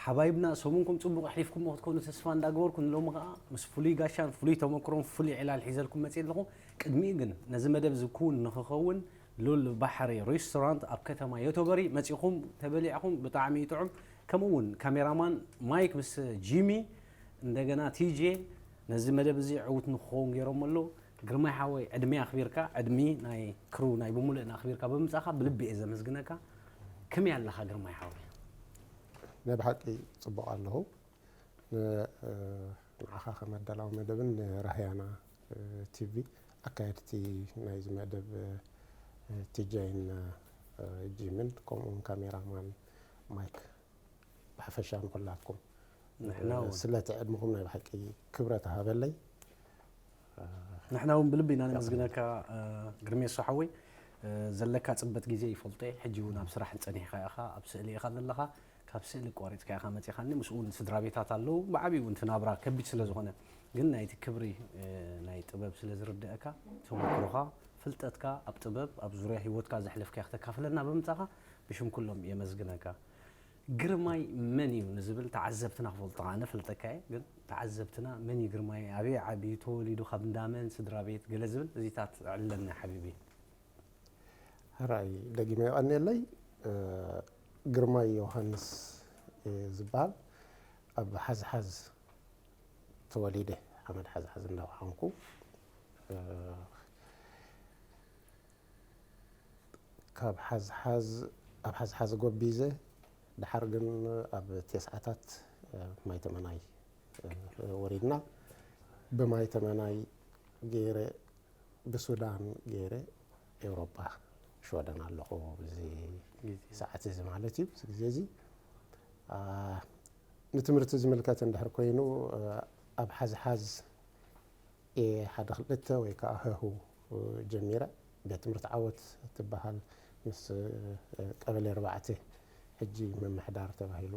ሓባይብና ሰሙንኩም ጽቡቕ ኣሕሊፍኩሞ ክትኮኑ ተስፋ እንዳገበርኩ ንሎሚ ከኣ ምስ ፍሉይ ጋሻን ፍሉይ ተመክሮን ፍሉይ ዕላል ሒዘልኩም መጽእ ኣለኹ። ቅድሚኡ ግን ነዚ መደብ እዚ ክውን ንኽኸውን ሉል ባሕሪ ሬስቶራንት ኣብ ከተማ ዮቶበሪ መጺኹም ተበሊዕኹም ብጣዕሚ ይጥዑም። ከምኡ እውን ካሜራማን ማይክ ምስ ጂሚ እንደገና ቲጄ ነዚ መደብ እዚ ዕውት ንክኸውን ገይሮም ኣለዉ። ግርማይ ሓወይ ዕድሚ ኣኽቢርካ ዕድሚ ናይ ክሩ ናይ ብምሉእን ኣኽቢርካ ብምጻኻ ብልቢ እየ ዘመስግነካ። ከመይ ኣለኻ ግርማይ ሓወይ? ናይ ብሓቂ ጽቡቕ ኣለኹ። ንዓኻ ከም ኣዳላዊ መደብን ንራህያና ቲቪ ኣካየድቲ ናይዚ መደብ ቲጀይን ጂምን ከምኡውን ካሜራማን ማይክ ብሓፈሻ ንኩላትኩም ንሕና እውን ስለቲ ዕድምኹም ናይ ብሓቂ ክብረት ሃበለይ። ንሕና እውን ብልቢ ኢና ነመስግነካ። ግርሜሶ ሓወይ፣ ዘለካ ፅበት ግዜ ይፈልጦ። ሕጂ እውን ኣብ ስራሕ ጸኒሕካ ኢኻ፣ ኣብ ስእሊ ኢኻ ዘለኻ። ካብ ስእሊ ቆሪፅካ ኢኻ መፂኻኒ። ምስኡ እውን ስድራ ቤታት ኣለዉ። ብዓብዩ እውን እቲ ናብራ ከቢድ ስለ ዝኾነ ግን ናይቲ ክብሪ ናይ ጥበብ ስለ ዝርድአካ ተመክሮኻ፣ ፍልጠትካ ኣብ ጥበብ ኣብ ዙርያ ህይወትካ ዘሕለፍካዮ ክተካፍለና ብምምፃኻ ብሽም ኩሎም የመስግነካ። ግርማይ መን እዩ ንዝብል ተዓዘብትና ክፈልጡ ኣነ ፈልጠካ እየ ግን ተዓዘብትና መን እዩ ግርማይ ኣበይ ዓብዩ ተወሊዱ ካብ እንዳመን ስድራ ቤት ገለ ዝብል እዚታት ዕለና ሓቢቢ። ሕራይ ደጊመ የቐንየለይ። ግርማይ ዮሃንስ ዝበሃል ኣብ ሓዝሓዝ ተወሊደ ሓመድ ሓዝሓዝ እንዳወሓንኩ ካብ ሓዝሓዝ ኣብ ሓዝሓዝ ጎቢዘ ድሓር ግን ኣብ ቴስዓታት ማይ ተመናይ ወሪድና ብማይ ተመናይ ገይረ ብሱዳን ገይረ ኤውሮጳ ሽወደን ኣለኹ ብዚ ሰዓት እዚ ማለት እዩ። እዚ ግዜ እዚ ንትምህርቲ ዝምልከት እንድሕር ኮይኑ ኣብ ሓዝሓዝ እየ ሓደ ክልተ ወይ ከዓ ህሁ ጀሚረ። ቤት ትምህርቲ ዓወት ትበሃል ምስ ቀበሌ ኣርባዕተ ሕጂ ምምሕዳር ተባሂሉ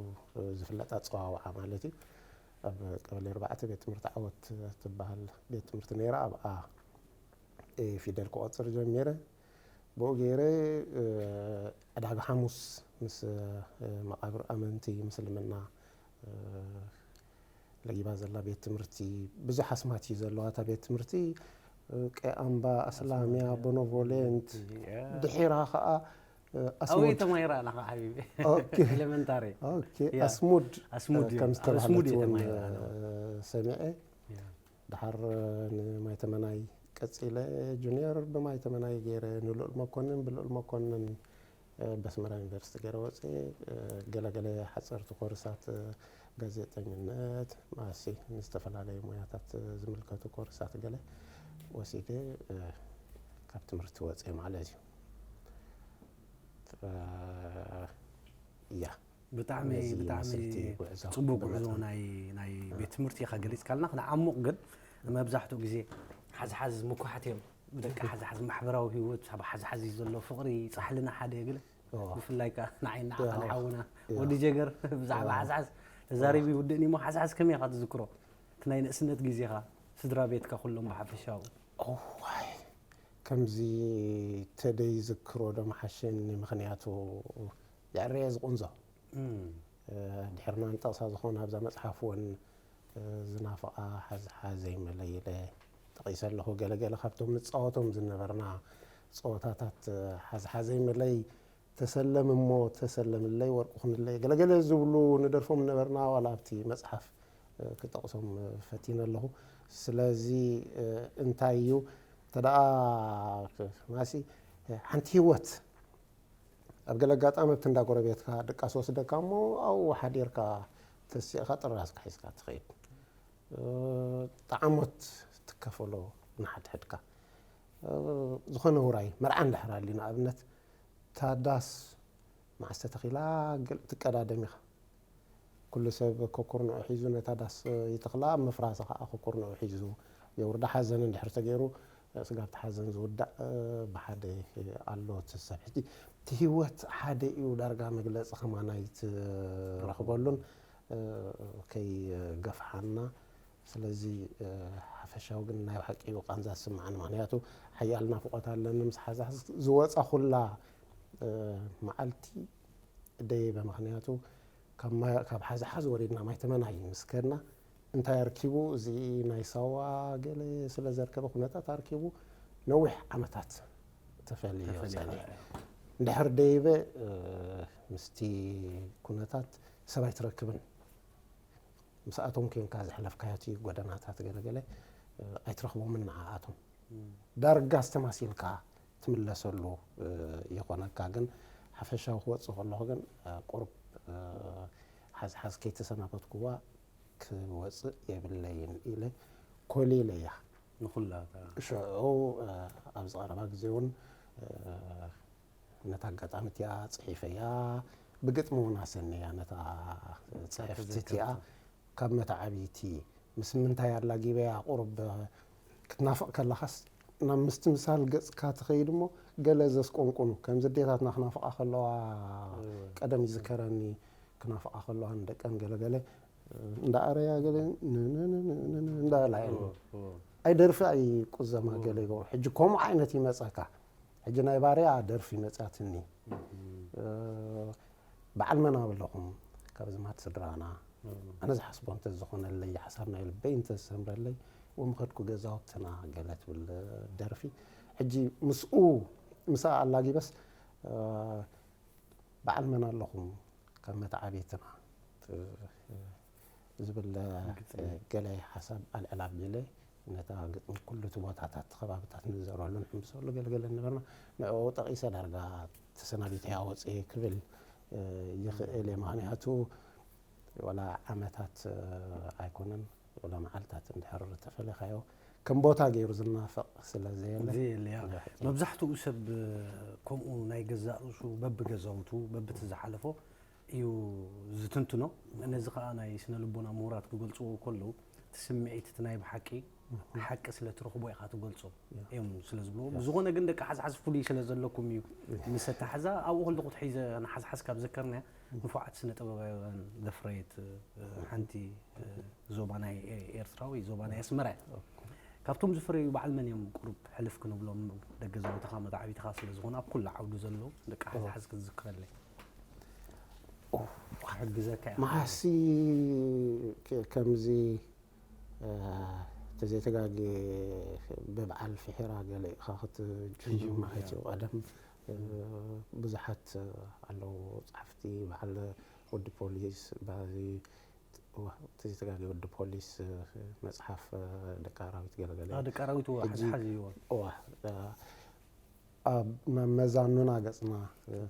ዝፍለጥ ኣፀዋውዓ ማለት እዩ። ኣብ ቀበሌ ኣርባዕተ ቤት ትምህርቲ ዓወት ትበሃል ቤት ትምህርቲ ነይራ። ኣብኣ ፊደል ክቆፅር ጀሚረ። ብኡ ገይረ ዕዳጋ ሓሙስ ምስ መቃብር ኣመንቲ ምስልምና ለጊባ ዘላ ቤት ትምህርቲ ብዙሕ ኣስማት እዩ ዘለዋ እታ ቤት ትምህርቲ። ቀይ ኣምባ፣ ኣስላሚያ፣ ቦኖቮሌንት፣ ድሒራ ከዓ ኣበይ ተማሂራ ኣለኻ ሓቢቢ? ኤሌመንታሪ ኣስሙድ ኣስሙድ እዩ። ከም ኣብ ኣስሙድ ዝተባህለት እየ እውን ተማሂረ ኣነ። ሰሚዐ። ድሓር ንማይ ተመናይ ቀፂለ ጁኒየር ብማይ ተመናይ ገይረ ንልኡል መኮንን ብልኡል መኮንን በስመራ ዩኒቨርሲቲ ገይረ ወፅየ። ገለገለ ሓፀርቲ ኮርሳት ጋዜጠኝነት ማሲ ንዝተፈላለዩ ሞያታት ዝምልከቱ ኮርሳት ገለ ወሲደ ካብ ትምህርቲ ወፅየ ማለት እዩ። ያ ብጣዕሚ ነዚ ብጣዕሚ ይመስል እቲ ጉዕዞ ፅቡቅ ጉዕዞ ብመጠኑ። ናይ ናይ ቤት ትምህርቲ ኢኻ ገሊፅካልና። ክንዓሙቕ ግን መብዛሕትኡ ግዜ ሓዝሓዝ ምኩሓት እዮም ደቂ ሓዝሓዝ ማሕበራዊ ህይወት ኣብ ሓዝሓዝ እዩ ዘሎ ፍቕሪ ፃሕልና ሓደ ገለ እዋ። ብፍላይ ከዓ ንዓይና እዋ። ንሓውና እዋ። ወዲ ጀገር ብዛዕባ እዋ። ሓዝሓዝ ተዛሪቡ ይውድእን እሞ ሓዝሓዝ ከመይ ኢኻ ትዝክሮ እቲ ናይ ንእስነት ግዜኻ ስድራ ቤትካ ኩሎም ብሓፈሻኡ እዋይ ከምዚ ተደይ ዝክሮ ዶ መሓሸኒ ምክንያቱ የዕረየ ዝቁንዞ እም። ድሕርና ንጠቕሳ ዝኾነ ኣብዛ መፅሓፍ እውን ዝናፍቓ ሓዝሓዘይ መለይለ ጠቒሰ ኣለኹ። ገለገለ ካብቶም ንፃወቶም ዝነበርና ፀወታታት ሓዝሓዘይ መለይ ተሰለም እሞ ተሰለምለይ ወርቂ ኩንለይ ገለገለ ዝብሉ ንደርፎም ነበርና ዋላ ኣብቲ መፅሓፍ ክጠቕሶም ፈቲነ ኣለኹ። ስለዚ እንታይ እዩ ተደኣ ማሲ ሓንቲ ህይወት ኣብ ገለ ኣጋጣሚ ኣብቲ እንዳ ጎረቤትካ ድቃስ ወስደካ እሞ ኣብኡ ሓዲርካ ተሲእኻ ጥራዝካ ሒዝካ ትኸይድ። ጣዕሞት ትከፈሎ ንሓድሕድካ ዝኾነ ውራይ መርዓ እንድሕር ኣልዩ ንኣብነት እታ ዳስ መዓስ ተተኺላ ገል ትቀዳደም ኢኻ። ኩሉ ሰብ ኮኩርንዑ ሒዙ ነታ ዳስ ይተኽላ፣ ኣብ ምፍራሳ ኸዓ ኮኩርንዑ ሒዙ የውርዳ። ሓዘን እንድሕር ተገይሩ ስጋብ እቲ ሓዘን ዝውዳእ ብሓደ ኣሎ እቲ ሰብ። ሕጂ እቲ ህይወት ሓደ እዩ ዳርጋ መግለፂ ከማን ኣይትረኽበሉን ከይገፍሓና። ስለዚ ሓፈሻዊ ግን ናይ ሓቂ እዩ ቃንዛ ዝስምዓኒ። ምኽንያቱ ሓያል ናፍቖት ኣለኒ ምስ ሓዛ ዝወፃ ኩላ መዓልቲ ደይበ። ምኽንያቱ ካብ ሓዝሓዝ ወሪድና ማይ ተመናይ ምስ ከድና እንታይ ኣርኪቡ፣ እዚ ናይ ሳዋ ገለ ስለ ዘርከበ ኩነታት ኣርኪቡ ነዊሕ ዓመታት ተፈልዩ ጸኒሑ። እንድሕር ደይበ ምስቲ ኩነታት ሰብ ኣይትረክብን። ምስኣቶም ኮንካ ዘሕለፍካዮ እቲ ጎደናታት ገለገለ ኣይትረኽቦምን ንዓኣቶም። ዳርጋ ዝተማሲልካ ትምለሰሉ ይኾነካ። ግን ሓፈሻዊ ክወጽእ ከለኹ ግን ቁሩብ ሓዝሓዝ ከይተሰናበትኩዋ ክወጽእ የብለይን ኢለ ኮሊለያ። ንኹላ ሽዑ ኣብዚ ቀረባ ግዜ እውን ነታ ኣጋጣሚ እቲኣ ጽሒፈያ፣ ብግጥሚ እውን ኣሰነያ ነታ ጽሕፍቲ እቲኣ። ካብ መተዓብይቲ ምስ ምንታይ ኣላጊበያ ቁሩብ ክትናፍቕ ከለኻስ ናብ ምስትምሳል ገጽካ ትኸይድ እሞ ገለ ዘስቆንቁኑ ከምዚ ኣዴታትና ክናፍቓ ከለዋ ቀደም ይዝከረኒ። ክናፍቓ ከለዋ ንደቀን ገለገለ እንዳኣረያ ገለ እንዳበላ እየን ኣይደርፊ ኣይቁዘማ ገለ ይገብሩ። ሕጂ ከምኡ ዓይነት ይመጸካ። ሕጂ ናይ ባርያ ደርፊ መጻትኒ። በዓል መን ኣበለኹም ካብ ዝማት ስድራና ኣነ ዝሓስቦ እንተ ዝኾነለይ ሓሳብ ናይ ልበይ እንተ ዝሰምረለይ ወምኸድኩ ገዛውትና ገለ ትብል ደርፊ። ሕጂ ምስኡ ምስኣ ኣላጊበስ በዓል መን ኣለኹም ካብ መተዓብይትና ዝብል ገለ ሓሳብ ኣልዕል ኣቢለ ነታ ግጥሚ ኩሉ እቲ ቦታታት ከባብታት ንዘረሉ ንሕምብሰሉ ገለገለ ነበርና። ንዕኡ ጠቒሰ ዳርጋ ተሰናቢተያ ወፅየ ክብል ይኽእል እየ። ምክንያቱ ወላ ዓመታት ኣይኮነን ወላ መዓልታት እንድሕር ተፈለኻዮ ከም ቦታ ገይሩ ዝናፈቕ ስለ ዘየለ። ዘየለ፣ ያ። መብዛሕትኡ ሰብ ከምኡ ናይ ገዛእ ርእሱ በብገዛውቱ በብቲ ዝሓለፎ እዩ ዝትንትኖ። ነዚ ከኣ ናይ ስነ ልቦና ምሁራት ክገልጽዎ ከለዉ እቲ ስምዒት እቲ ናይ ብሓቂ ሓቂ ስለ ትረኽቦ ኢኻ ትገልጾ እዮም ስለ ዝብልዎ። ብዝኾነ ግን ደቂ ሓዝሓዝ ፍሉይ ስለ ዘለኩም እዩ። ምስ ኣተሓዛ ኣብኡ ከለኹ ትሒዘ ንሓዝሓዝ ካብ ዘከርናያ ንፉዓት ስነ ጥበባውያን ዘፍረየት ሓንቲ ዞባ ናይ ኤርትራ ወይ ዞባ ናይ ኣስመራ እያ። ካብቶም ዝፍረዩ በዓል መን እዮም ቁሩብ ሕልፍ ክንብሎም ደገ ገዛውትኻ መተዓቢትኻ ስለ ዝኾነ ኣብ ኩሉ ዓውዱ ዘለዉ ደቂ ሓዝሓዝ ክትዝክረለይ ክሕግዘካ እያ። መሓሲ ከምዚ ተዘይተጋግየ ብበዓል ፍሒራ ገለ ኢኻ ክትጅምር ማለት እዩ። ቀደም ብዙሓት ኣለዉ ጸሓፍቲ በዓል ወዲ ፖሊስ በዚ ተዘይተጋግየ ወዲ ፖሊስ መጽሓፍ ደቂ ኣራዊት ገለገለ ደቂ ኣራዊት ሕጂ ሓዝሓዝ እዩ። እዋ ኣብ መዛኑና ገጽና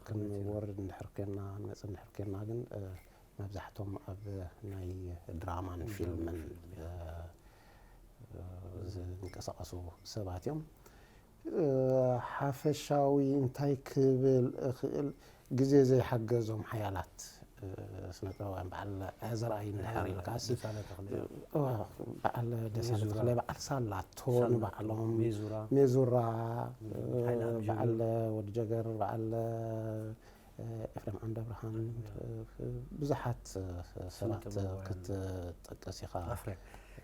ክንወርድ እንድሕር ኮና ንመጽእ እንድሕር ኮና ግን መብዛሕቶም ኣብ ናይ ድራማን ፊልምን ዝንቀሳቐሱ ሰባት እዮም። ሓፈሻዊ እንታይ ክብል እኽእል፣ ግዜ ዘይሓገዞም ሓያላት ስነጥበባውያን በዓል ኣያዘርኣይ እንድሕር ኢልካ በዓል ደሳለ ተኽለ በዓል ሳላቶ ንባዕሎም ሜዙራ በዓል ወዲ ጀገር በዓል ኤፍሬም ዓንደብርሃን ብዙሓት ሰባት ክትጠቅስ ኢኻ።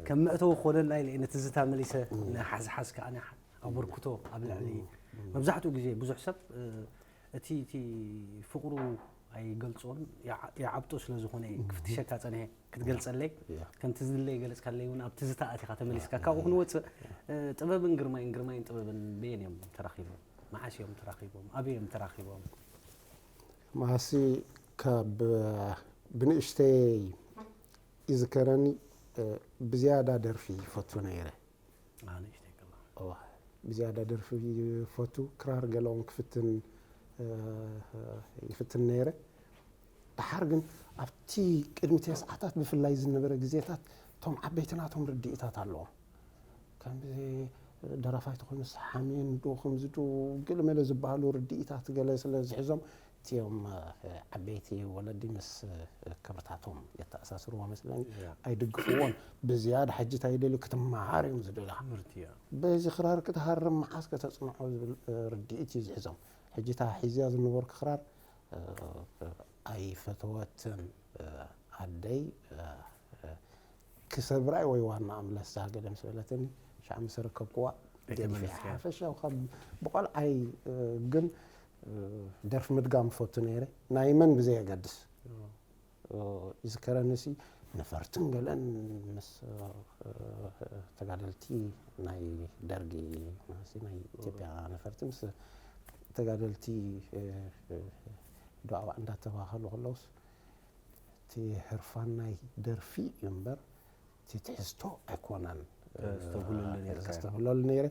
ከም መእተዊ ክኾነና ኢለ እየ ንትዝታ መሊሰ ንሓዝሓዝ ከኣ ኣበርክቶ ኣብ ልዕሊ መብዛሕትኡ ግዜ ብዙሕ ሰብ እቲ እቲ ፍቕሩ ኣይገልጾን ይዓብጦ ስለ ዝኾነ እዩ ክፍትሸካ ጸኒሐ ክትገልጸለይ ከምቲ ዝድለ ይገለጽካለይ እውን ኣብ ትዝታ ኣቲኻ ተመሊስካ ካብኡ ክንወጽእ ጥበብን ግርማይን ግርማይን ጥበብን በየን እዮም ተራኺቦም መዓስ እዮም ተራኺቦም ኣበይ እዮም ተራኺቦም? ማሲ ካብ ብንእሽተይ ይዝከረኒ ብዝያዳ ደርፊ ይፈቱ ነይረ። ብዝያዳ ደርፊ ይፈቱ ክራር ገለውን ክፍትን ይፍትን ነይረ። ድሓር ግን ኣብቲ ቅድሚ ተስዓታት ብፍላይ ዝነበረ ግዜታት እቶም ዓበይቲ ናቶም ርድኢታት ኣለዎም። ከም ደራፋይ ተኾይኑስ ሓሜን ዶ ከምዚ ዶ ገለመለ ዝበሃሉ ርድኢታት ገለ ስለ ዝሕዞም እቲኦም ዓበይቲ ወለዲ ምስ ክብርታቶም የተኣሳስርዎ መስለኒ ኣይድግፍዎን። ብዝያዳ ሕጂ እንታይ ይደልዩ ክትመሃር እዮም ዝደልዩ። በዚ ክራር ክትሃርም መዓስ ከተፅንዖ ዝብል ርድኢት እዩ ዝሕዞም። ሕጂ እታ ሒዝያ ዝነበርኩ ክራር ኣይፈተወትን ኣደይ ክሰብራይ ወይ ዋና ኣምለስ ዛገደ ምስ በለትኒ ሻዕ ምስ ረከብክዋ ገዲፈ ሓፈሻ ካብ ብቆልዓይ ግን ደርፊ ምድጋም ፈቱ ነይረ ናይ መን ብዘየገድስ ይዝከረኒ ሲ ነፈርትን ገለን ምስ ተጋደልቲ ናይ ደርጊ ማለት ናይ ኢትዮጵያ ነፈርቲ ምስ ተጋደልቲ ዶ ኣባዕ እንዳተባሃሉ ከለውስ እቲ ህርፋን ናይ ደርፊ እዩ እምበር እቲ ትሕዝቶ ኣይኮነን ተስተብህለሉ ነይርካ። ዘስተብህለሉ ነይረ።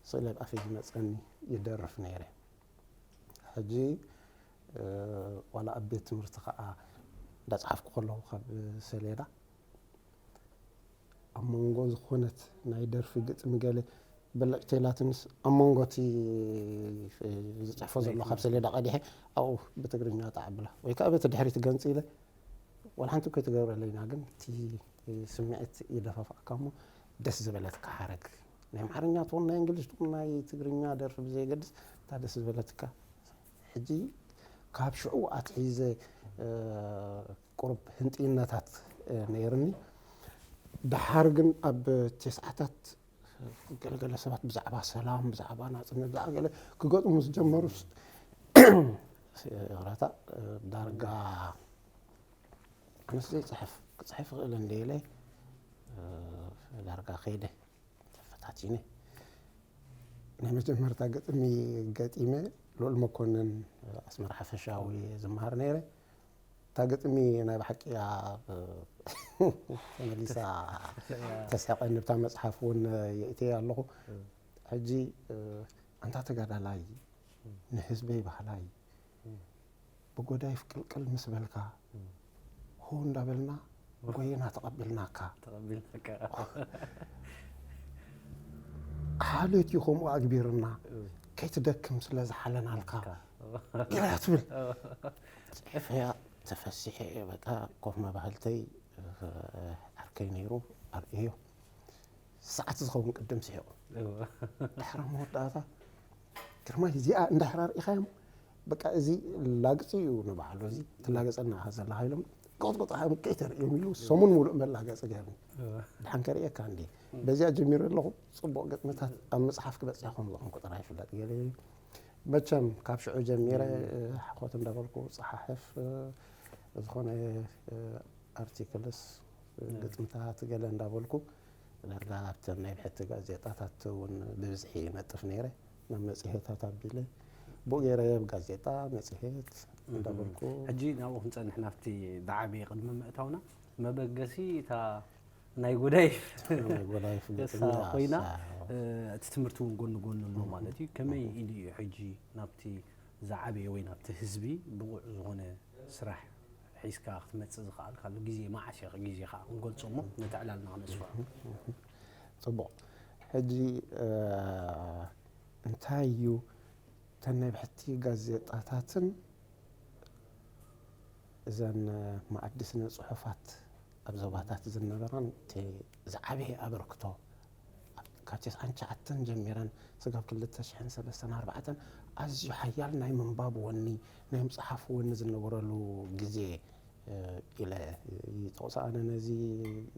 ስእለ ኣብ ኣፈይ ዝመፀኒ ይደርፍ ነይረ። ሕጂ ዋላ ኣብ ቤት ትምህርቲ ከዓ እንዳፀሓፍኩ ከለኹ ካብ ሰሌዳ ኣብ መንጎ ዝኾነት ናይ ደርፊ ግጥሚ ገለ በለጭ ተይላትንስ ኣብ መንጎ እቲ ዝፅሕፎ ዘሎ ካብ ሰሌዳ ቀዲሐ ኣብኡ ብትግርኛ ጣዕ ብላ ወይ ከዓ በቲ ድሕሪት ገንፂ ኢለ ዋላ ሓንቲ እኮ ትገብረለይና ግን እቲ ስምዒት ይደፋፍኣካ እሞ ደስ ዝበለትካ ሓረግ ናይ ኣምሓርኛ ትኹን ናይ እንግሊዝ ትኹን ናይ ትግርኛ ደርፊ ብዘየገድስ እታ ደስ ዝበለትካ ሕጂ ካብ ሽዑ ኣትሒዘ ቁሩብ ህንጥይነታት ነይርኒ። ደሓር ግን ኣብ ቴስዓታት ገለገለ ሰባት ብዛዕባ ሰላም፣ ብዛዕባ ናፅነት፣ ብዛዕባ ገለ ክገጥሙ ምስ ጀመሩስ ይቕረታ ዳርጋ ኣነስ ዘይፅሕፍ ክፅሕፍ ይኽእል እንደ ኢለ ዳርጋ ከይደ ተፈታቲነ። ናይ መጀመርታ ግጥሚ ገጢመ ልኡል መኮንን ኣስመራ ሓፈሻዊ ዝመሃር ነይረ። እታ ግጥሚ ናይ ብሓቂ እያ ተመሊሳ ተስሕቐኒ። ብታ መፅሓፍ እውን የእትየ ኣለኹ። ሕጂ ኣንታ ተጋዳላይ ንህዝበይ ባህላይ ብጎዳይፍ ቅልቅል ምስ በልካ ሆ እንዳበልና ጎየና ተቐቢልናካ። ተቐቢልናካ። ሓልዮት እዩ ከምኡ ኣግቢርና ከይትደክም ስለ ዝሓለናልካ ኢላ ትብል። ጽሒፈያ ተፈሲሐ እየ በቃ ኮፍ መባህልተይ ዓርከይ ነይሩ ኣርእዮ ሰዓት ዝኸውን ቅድም ስሒቑ ድሕሪ መወዳእታ ግርማይ እዚኣ እንዳሕራ ርኢኻዮም በቃ እዚ ላግፂ እዩ ንባዕሉ እዚ ትላገፀና ዘለካ ኢሎም ቆጥቆጥ ሓዮም ከይተርእዮም ኢሉ ሰሙን ሙሉእ መላገፂ ገርኒ ድሓን ከርእየካ እንዲ በዚኣ ጀሚሩ ኣለኹ ፅቡቕ ግጥምታት ኣብ መፅሓፍ ክበፅሕ ከም ዝኾንኩ ጥራይ ይፍለጥ ገለ መቸም ካብ ሽዑ ጀሚረ ሓኾት እንዳበልኩ ፀሓሕፍ ዝኾነ ኣርቲክልስ ግጥምታት ገለ እንዳበልኩ ዳርጋ ኣብተን ናይ ብሕቲ ጋዜጣታት እውን ብብዝሒ ይነጥፍ ነይረ ናብ መፅሄታት ኣቢለ ብኡ ገይረ ኣብ ጋዜጣ መፅሄት እንዳበልኩ ሕጂ ናብኡ ክንፀንሕ ናብቲ ዝዓበየ ቅድሚ ምእታውና መበገሲ እታ ናይ ጎዳይፍ ናይ ጎዳይፍ ገሳ ኮይና እቲ ትምህርቲ እውን ጎኒ ጎኒ ኣሎ ማለት እዩ ከመይ ኢሉ እዩ ሕጂ ናብቲ ዝዓበየ ወይ ናብቲ ህዝቢ ብቑዕ ዝኾነ ስራሕ ሒዝካ ክትመፅእ ዝኸኣልካሉ ግዜ መዓስ ኢኻ ግዜ ከዓ ክንገልፆ እሞ ነቲ ዕላልና ክነስፍሖ ፅቡቕ ሕጂ እንታይ እዩ እተን ናይ ብሕቲ ጋዜጣታትን እዘን መኣዲ ስነ ፅሑፋት ኣብ ዞባታት ዝነበራን እቲ ዝዓበየ ኣበርክቶ ካብ ተስዓን ትሽዓተን ጀሚረን ስጋብ ክልተ ሽሕን ሰለስተን ኣርባዕተን ኣዝዩ ሓያል ናይ ምንባብ ወኒ ናይ ምፅሓፍ ወኒ ዝነበረሉ ግዜ ኢለ ይጠቕሶ ኣነ ነዚ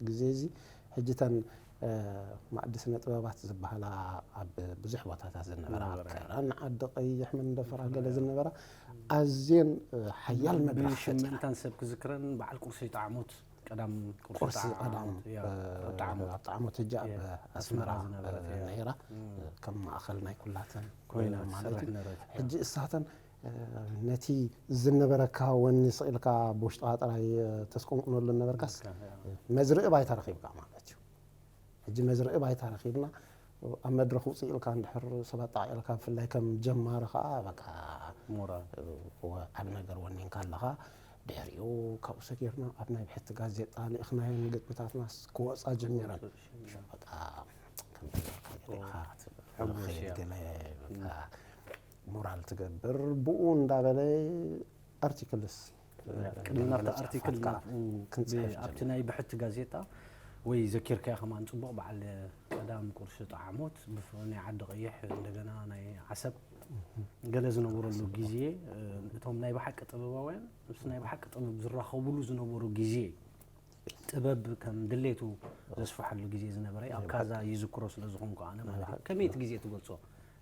ግዜ እዚ ሕጂ እተን ማእዲ ስነ ጥበባት ዝበሃላ ኣብ ብዙሕ ቦታታት ዝነበራ ኣብ ከረን ዓዲ ቀይሕ መንደፈራ ገለ ዝነበራ ኣዝየን ሓያል መድረኽ ፈጢራ ብሽምንታን ሰብ ክዝክረን በዓል ቁርሲ ጣዕሞት ቀዳም ቁርሲ ቁርሲ ቀዳም ጣዕሞት ያ፣ ጣዕሞት ኣብ ጣዕሞት ሕጂ ኣብ ያ፣ ኣስመራ ኣስመራ ዝነበረት እያ። ነይራ ከም ማእኸል ናይ ኩላተን ኮይና ማለት ትሰርሕ እዩ። ነበረት። ሕጂ እሳተን ነቲ ዝነበረካ ወኒ ስቕ ኢልካ ብውሽጥኻ ጥራይ ተስቆንቁነሉ ነበርካስ መዝርኢ ባይታ ረኺብካ ማለት እዩ። ሕጂ መዝርኢ ባይታ ረኺብና ኣብ መድረኽ ውፅእ ኢልካ እንድሕር ሰባት ጣዕ ኢልካ ብፍላይ ከም ጀማሪ ከዓ በቃ ሞራል ዓብ ነገር ወኒንካ ኣለኻ። ድሕሪኡ ካብኡ ሰጊርና ኣብ ናይ ብሕቲ ጋዜጣ ልእኽናየን ግጥምታትናስ ክወፃ ጀሚረን። በቃ ከምዚ ጌርካ ገለ ኢኻ ሕጉስ እያ። ገለ በቃ ሞራል ትገብር ብኡ እንዳበለ ኣርቲክልስ ቅድሚ ናብቲ ኣርቲክል ክንፅሕፍ ኣብቲ ናይ ብሕቲ ጋዜጣ ወይ ዘኪርካዮ ከማን ፅቡቕ በዓል ቀዳም ቁርሲ ጣዕሞት ብፍላይ ናይ ዓዲ ቀይሕ እንደገና ናይ ዓሰብ ገለ ዝነበረሉ ግዜ እቶም ናይ ብሓቂ ጥበባውያን ምስ ናይ ብሓቂ ጥበብ ዝራኸብሉ ዝነበሩ ግዜ ጥበብ ከም ድሌቱ ዘስፍሓሉ ግዜ ዝነበረ ኣብ ካዛ ይዝክሮ ስለ ዝኾንኩ ኣነ ማለት እዩ ከመይ እቲ ግዜ ትገልፆ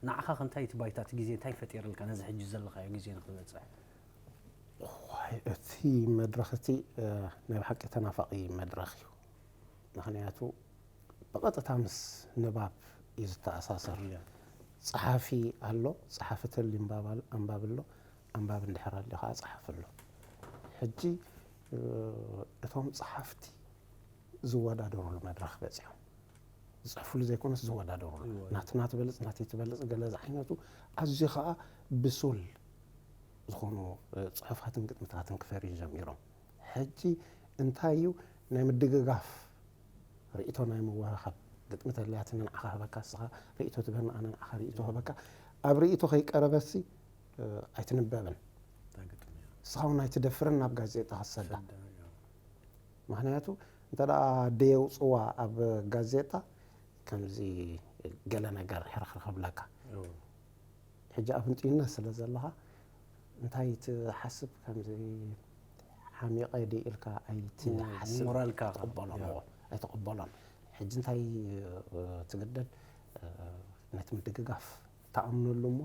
ንዓኻ ከ እንታይ እቲ ባይታ እቲ ግዜ እንታይ ፈጢርልካ ነዚ ሕጂ ዘለኻዮ ግዜ ንክትበፅሕ እዋይ እቲ መድረኽ እቲ ናይ ብሓቂ ተናፋቒ መድረኽ እዩ። ምኽንያቱ ብቐጥታ ምስ ንባብ እዩ ዝተኣሳሰር። ጸሓፊ ኣሎ፣ ጸሓፊ ተልዩ ኣንባቢ ኣሎ፣ ኣንባቢ እንድሕር ኣሎ ከዓ ጸሓፊ ኣሎ። ሕጂ እቶም ጸሓፍቲ ዝወዳደሩሉ መድረኽ በጺሖም። ዝጽሕፉሉ ዘይኮነስ ዝወዳደሩሉ። ናትና ትበልጽ፣ ናተይ ትበልጽ ገለ ዝዓይነቱ ኣዝዩ ከዓ ብሱል ዝኾኑ ጽሑፋትን ግጥምታትን ክፈርዩ ጀሚሮም። ሕጂ እንታይ እዩ ናይ ምድግጋፍ ርእይቶ ናይ ምውህሃብ ግጥሚ ተልያትኒ ንዓኻ ህበካ፣ ንስኻ ርእይቶ ትበኒ፣ ኣነ ንዓኻ ርእይቶ ህበካ። ኣብ ርእይቶ ከይቀረበሲ ኣይትንበብን። ንስኻ እውን ኣይትደፍርን ናብ ጋዜጣ ክትሰዳ። ምኽንያቱ እንተ ደኣ ደየውፅዋ ኣብ ጋዜጣ ከምዚ ገለ ነገር ሕርኽርኽ ብለካ። ሕጂ ኣብ ህንጥዩነት ስለ ዘለኻ እንታይ ትሓስብ፣ ከምዚ ሓሚቐ ድየ ኢልካ ኣይትሓስብ። ሞራልካ ኣይትቕበሎን። ሕጂ እንታይ ትግደድ፣ ነቲ ምድግጋፍ ትኣምነሉ እሞ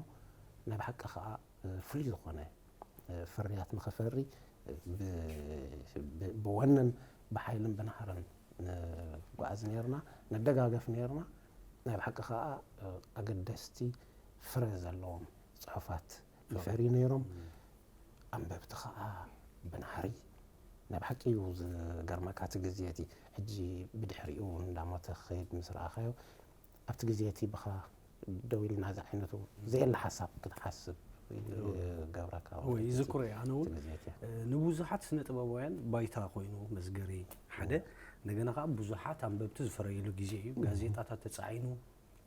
ናይ ብሓቂ ከዓ ፍሉይ ዝኾነ ፍርያት ንኸፈሪ ብወነን ብሓይልን ብናህርን ንጓዓዝ ነርና፣ ንደጋገፍ ነርና። ናይ ብሓቂ ከዓ ኣገደስቲ ፍረ ዘለዎም ፅሑፋት ይፈርዩ ነይሮም። ኣንበብቲ ከዓ ብናህሪ ናይ ብሓቂ እዩ ዝገርመካ እቲ ግዜ እቲ። ሕጂ ብድሕሪኡ እንዳሞተ ክኸይድ ምስ ረኣኻዮ ኣብቲ ግዜ እቲ ብኻ ደው ኢልና እዚ ዓይነቱ ዘየለ ሓሳብ ክትሓስብ ገብረካ። ወይ ይዝክሮ እየ። ኣነ እውን ንብዙሓት ስነ ጥበባውያን ባይታ ኮይኑ መስገሪ ሓደ፣ እንደገና ከዓ ብዙሓት ኣንበብቲ ዝፈረይሉ ግዜ እዩ። ጋዜጣታት ተፃዒኑ፣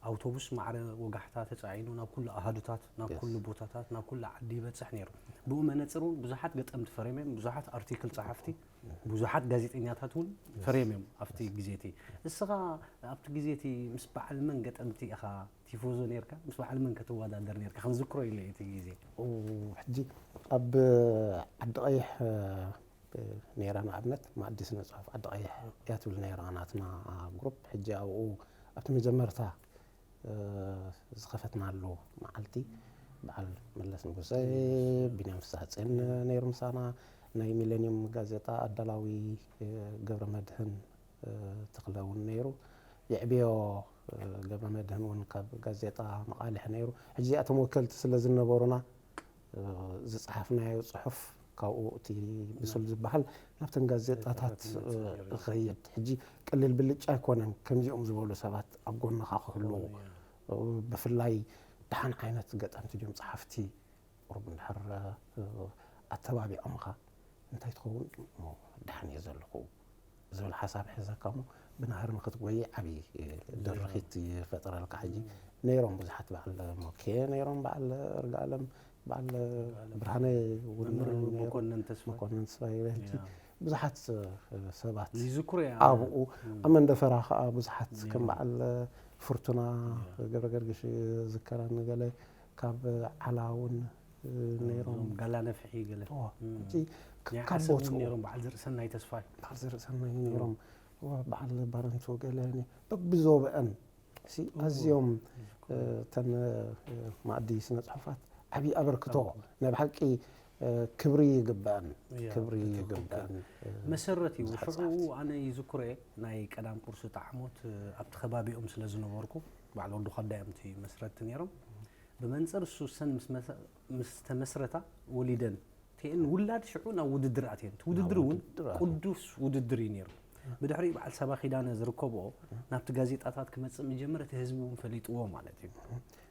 ኣውቶቡስ ማዕረ ወጋሕታ ተፃዒኑ ናብ ኩሉ ኣሃዱታት፣ ናብ ኩሉ ቦታታት፣ ናብ ኩሉ ዓዲ ይበፅሕ ነይሩ። ብኡ መነፅር እውን ብዙሓት ገጠምቲ ፈሪሞም፣ ብዙሓት ኣርቲክል ፀሓፍቲ፣ ብዙሓት ጋዜጠኛታት እውን ፈሪሞም ኣብቲ ግዜ እቲ። እስኻ ኣብቲ ግዜ እቲ ምስ በዓል መን ገጠምቲ ኢኻ ቲፎዞ ነርካ? ምስ በዓል መን ከ ትወዳደር ነርካ? ክንዝክሮ ኢለ እቲ ግዜ። ሕጂ ኣብ ዓዲ ቀይሕ ነይራ፣ ንኣብነት መኣዲ ስነ ፅሑፍ ዓዲ ቀይሕ እያ ትብል ነይራ ናትና ግሩፕ። ሕጂ ኣብኡ ኣብቲ መጀመርታ ዝኸፈትናሉ መዓልቲ በዓል መለስ ንጉሰ፣ ቢንያም ፍስሃፅዮን ነይሩ ምሳና፣ ናይ ሚሌኒየም ጋዜጣ ኣዳላዊ ገብረ መድህን ተኽለ እውን ነይሩ። የዕብዮ ገብረ መድህን እውን ካብ ጋዜጣ መቓልሕ ነይሩ። ሕጂ እዚኣቶም ወከልቲ ስለ ዝነበሩና ዝፀሓፍናዮ ፅሑፍ ካብኡ እቲ ብሱል ዝበሃል ናብተን ጋዜጣታት ይኸይድ። ሕጂ ቀሊል ብልጫ ኣይኮነን ከምዚኦም ዝበሉ ሰባት ኣብ ጎንኻ ክህልዉ። ብፍላይ ደሓን ዓይነት ገጠምቲ ድዮም ፀሓፍቲ ቁሩብ እንድሕር ኣተባቢዖምኻ እንታይ ትኸውን እሞ ደሓን እየ ዘለኹ ዝብል ሓሳብ ሒዘካ እሞ ብናህሪ ንክትጎይ ዓብዪ ድርኺት ይፈጥረልካ። ሕጂ ነይሮም ብዙሓት በዓል ሞኬ ነይሮም፣ በዓል እርጋለም፣ በዓል ብርሃነ እውን መምህር ነይሮም፣ መኮነን ተስፋ። መኮነን ተስፋ ይበል። ሕጂ ብዙሓት ሰባት ይዝክሮ እያ። ኣብኡ ኣብ መንደፈራ ከዓ ብዙሓት ከም በዓል ፍርቱና ገብረ ገርግሽ ዝከረኒ ገለ ካብ ዓላ እውን ነይሮም። እዞም ጋላ ነፍሒ ገለ። እዋ፣ ሕጂ ናይ ካብ ዓሰብ እውን ቦትኡ ነይሮም፣ በዓል ዘርእሰናይ ተስፋይ። በዓል ዘርእሰናይ ነይሮም። እዋ፣ በዓል ባረንቱ ገለ ኒ-፣ በብዞበአን ሲ ኣዝዮም እተን መኣዲ ስነ ጽሑፋት ዓብዪ ኣበርክቶ ናይ ብሓቂ ክብሪ ይግበአን። እያ፣ ክብሪ ትኽክል። ይግበአን። መሰረት እዩ። ብዙሓት ሽዑ ጸሓፍቲ። ኣነ ይዝክሮ እየ፣ ናይ ቀዳም ቁርሲ ጣዕሞት ኣብቲ ከባቢኦም ስለ ዝነበርኩ፣ በዓል ወዲ ኳዳ እዮም እቲ መስረትቲ ነይሮም። ብመንፅር እሱ ሰን ምስ መሰ-፣ ምስ ተመስረታ ወሊደን እተን ውላድ ሽዑ ናብ ውድድር ኣትየን። እቲ ውድድር እውን ውድድር ኣትየን። ቅዱስ ውድድር እዩ ነይሩ። ብድሕሪኡ በዓል ሰባ ኪዳነ ዝርከብኦ ናብቲ ጋዜጣታት ክመፅእ ምጀመረ፣ እቲ ህዝቢ እውን ፈሊጥዎ ማለት እዩ።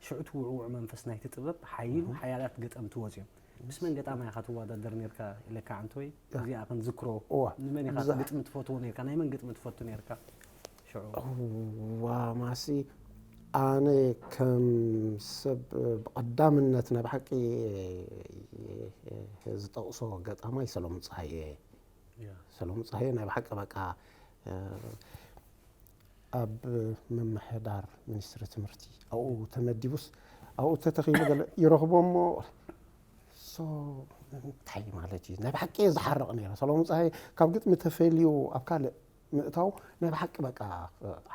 ሽዑ እቲ ውዕውዕ መንፈስ ናይቲ ጥበብ ሓይሉ ሓያላት ገጠምቲ ወፅዮም። ምስ መን ገጣማይ ኢኻ ትወዳደር ነርካ ኢለካ ዓንተወይ? እዚኣ ክንዝክሮ። እዋ፣ ንመን ኢኻ ብዛ- ግጥሚ ትፈትዎ ነርካ? ናይ መን ግጥሚ ትፈቱ ነርካ? ሽዑ እዋ፣ ማሲ ኣነ ከም ሰብ ብቐዳምነት ናይ ብሓቂ ዝጠቕሶ ገጣማይ ሰሎሙን ጸሃየ። እያ። ሰሎሙን ጸሃየ ናይ ብሓቂ በቃ ኣብ ምምሕዳር ሚኒስትሪ ትምህርቲ ኣብኡ ተመዲቡስ ኣብኡ ተተኺሉ ገለ ይረኽቦ እሞ ሶ እንታይ ማለት እዩ? ናይ ብሓቂ እየ ዝሓርቕ ነይረ። ሰሎሙን ጸሃየ ካብ ግጥሚ ተፈልዩ ኣብ ካልእ ምእታው ናይ ብሓቂ በቃ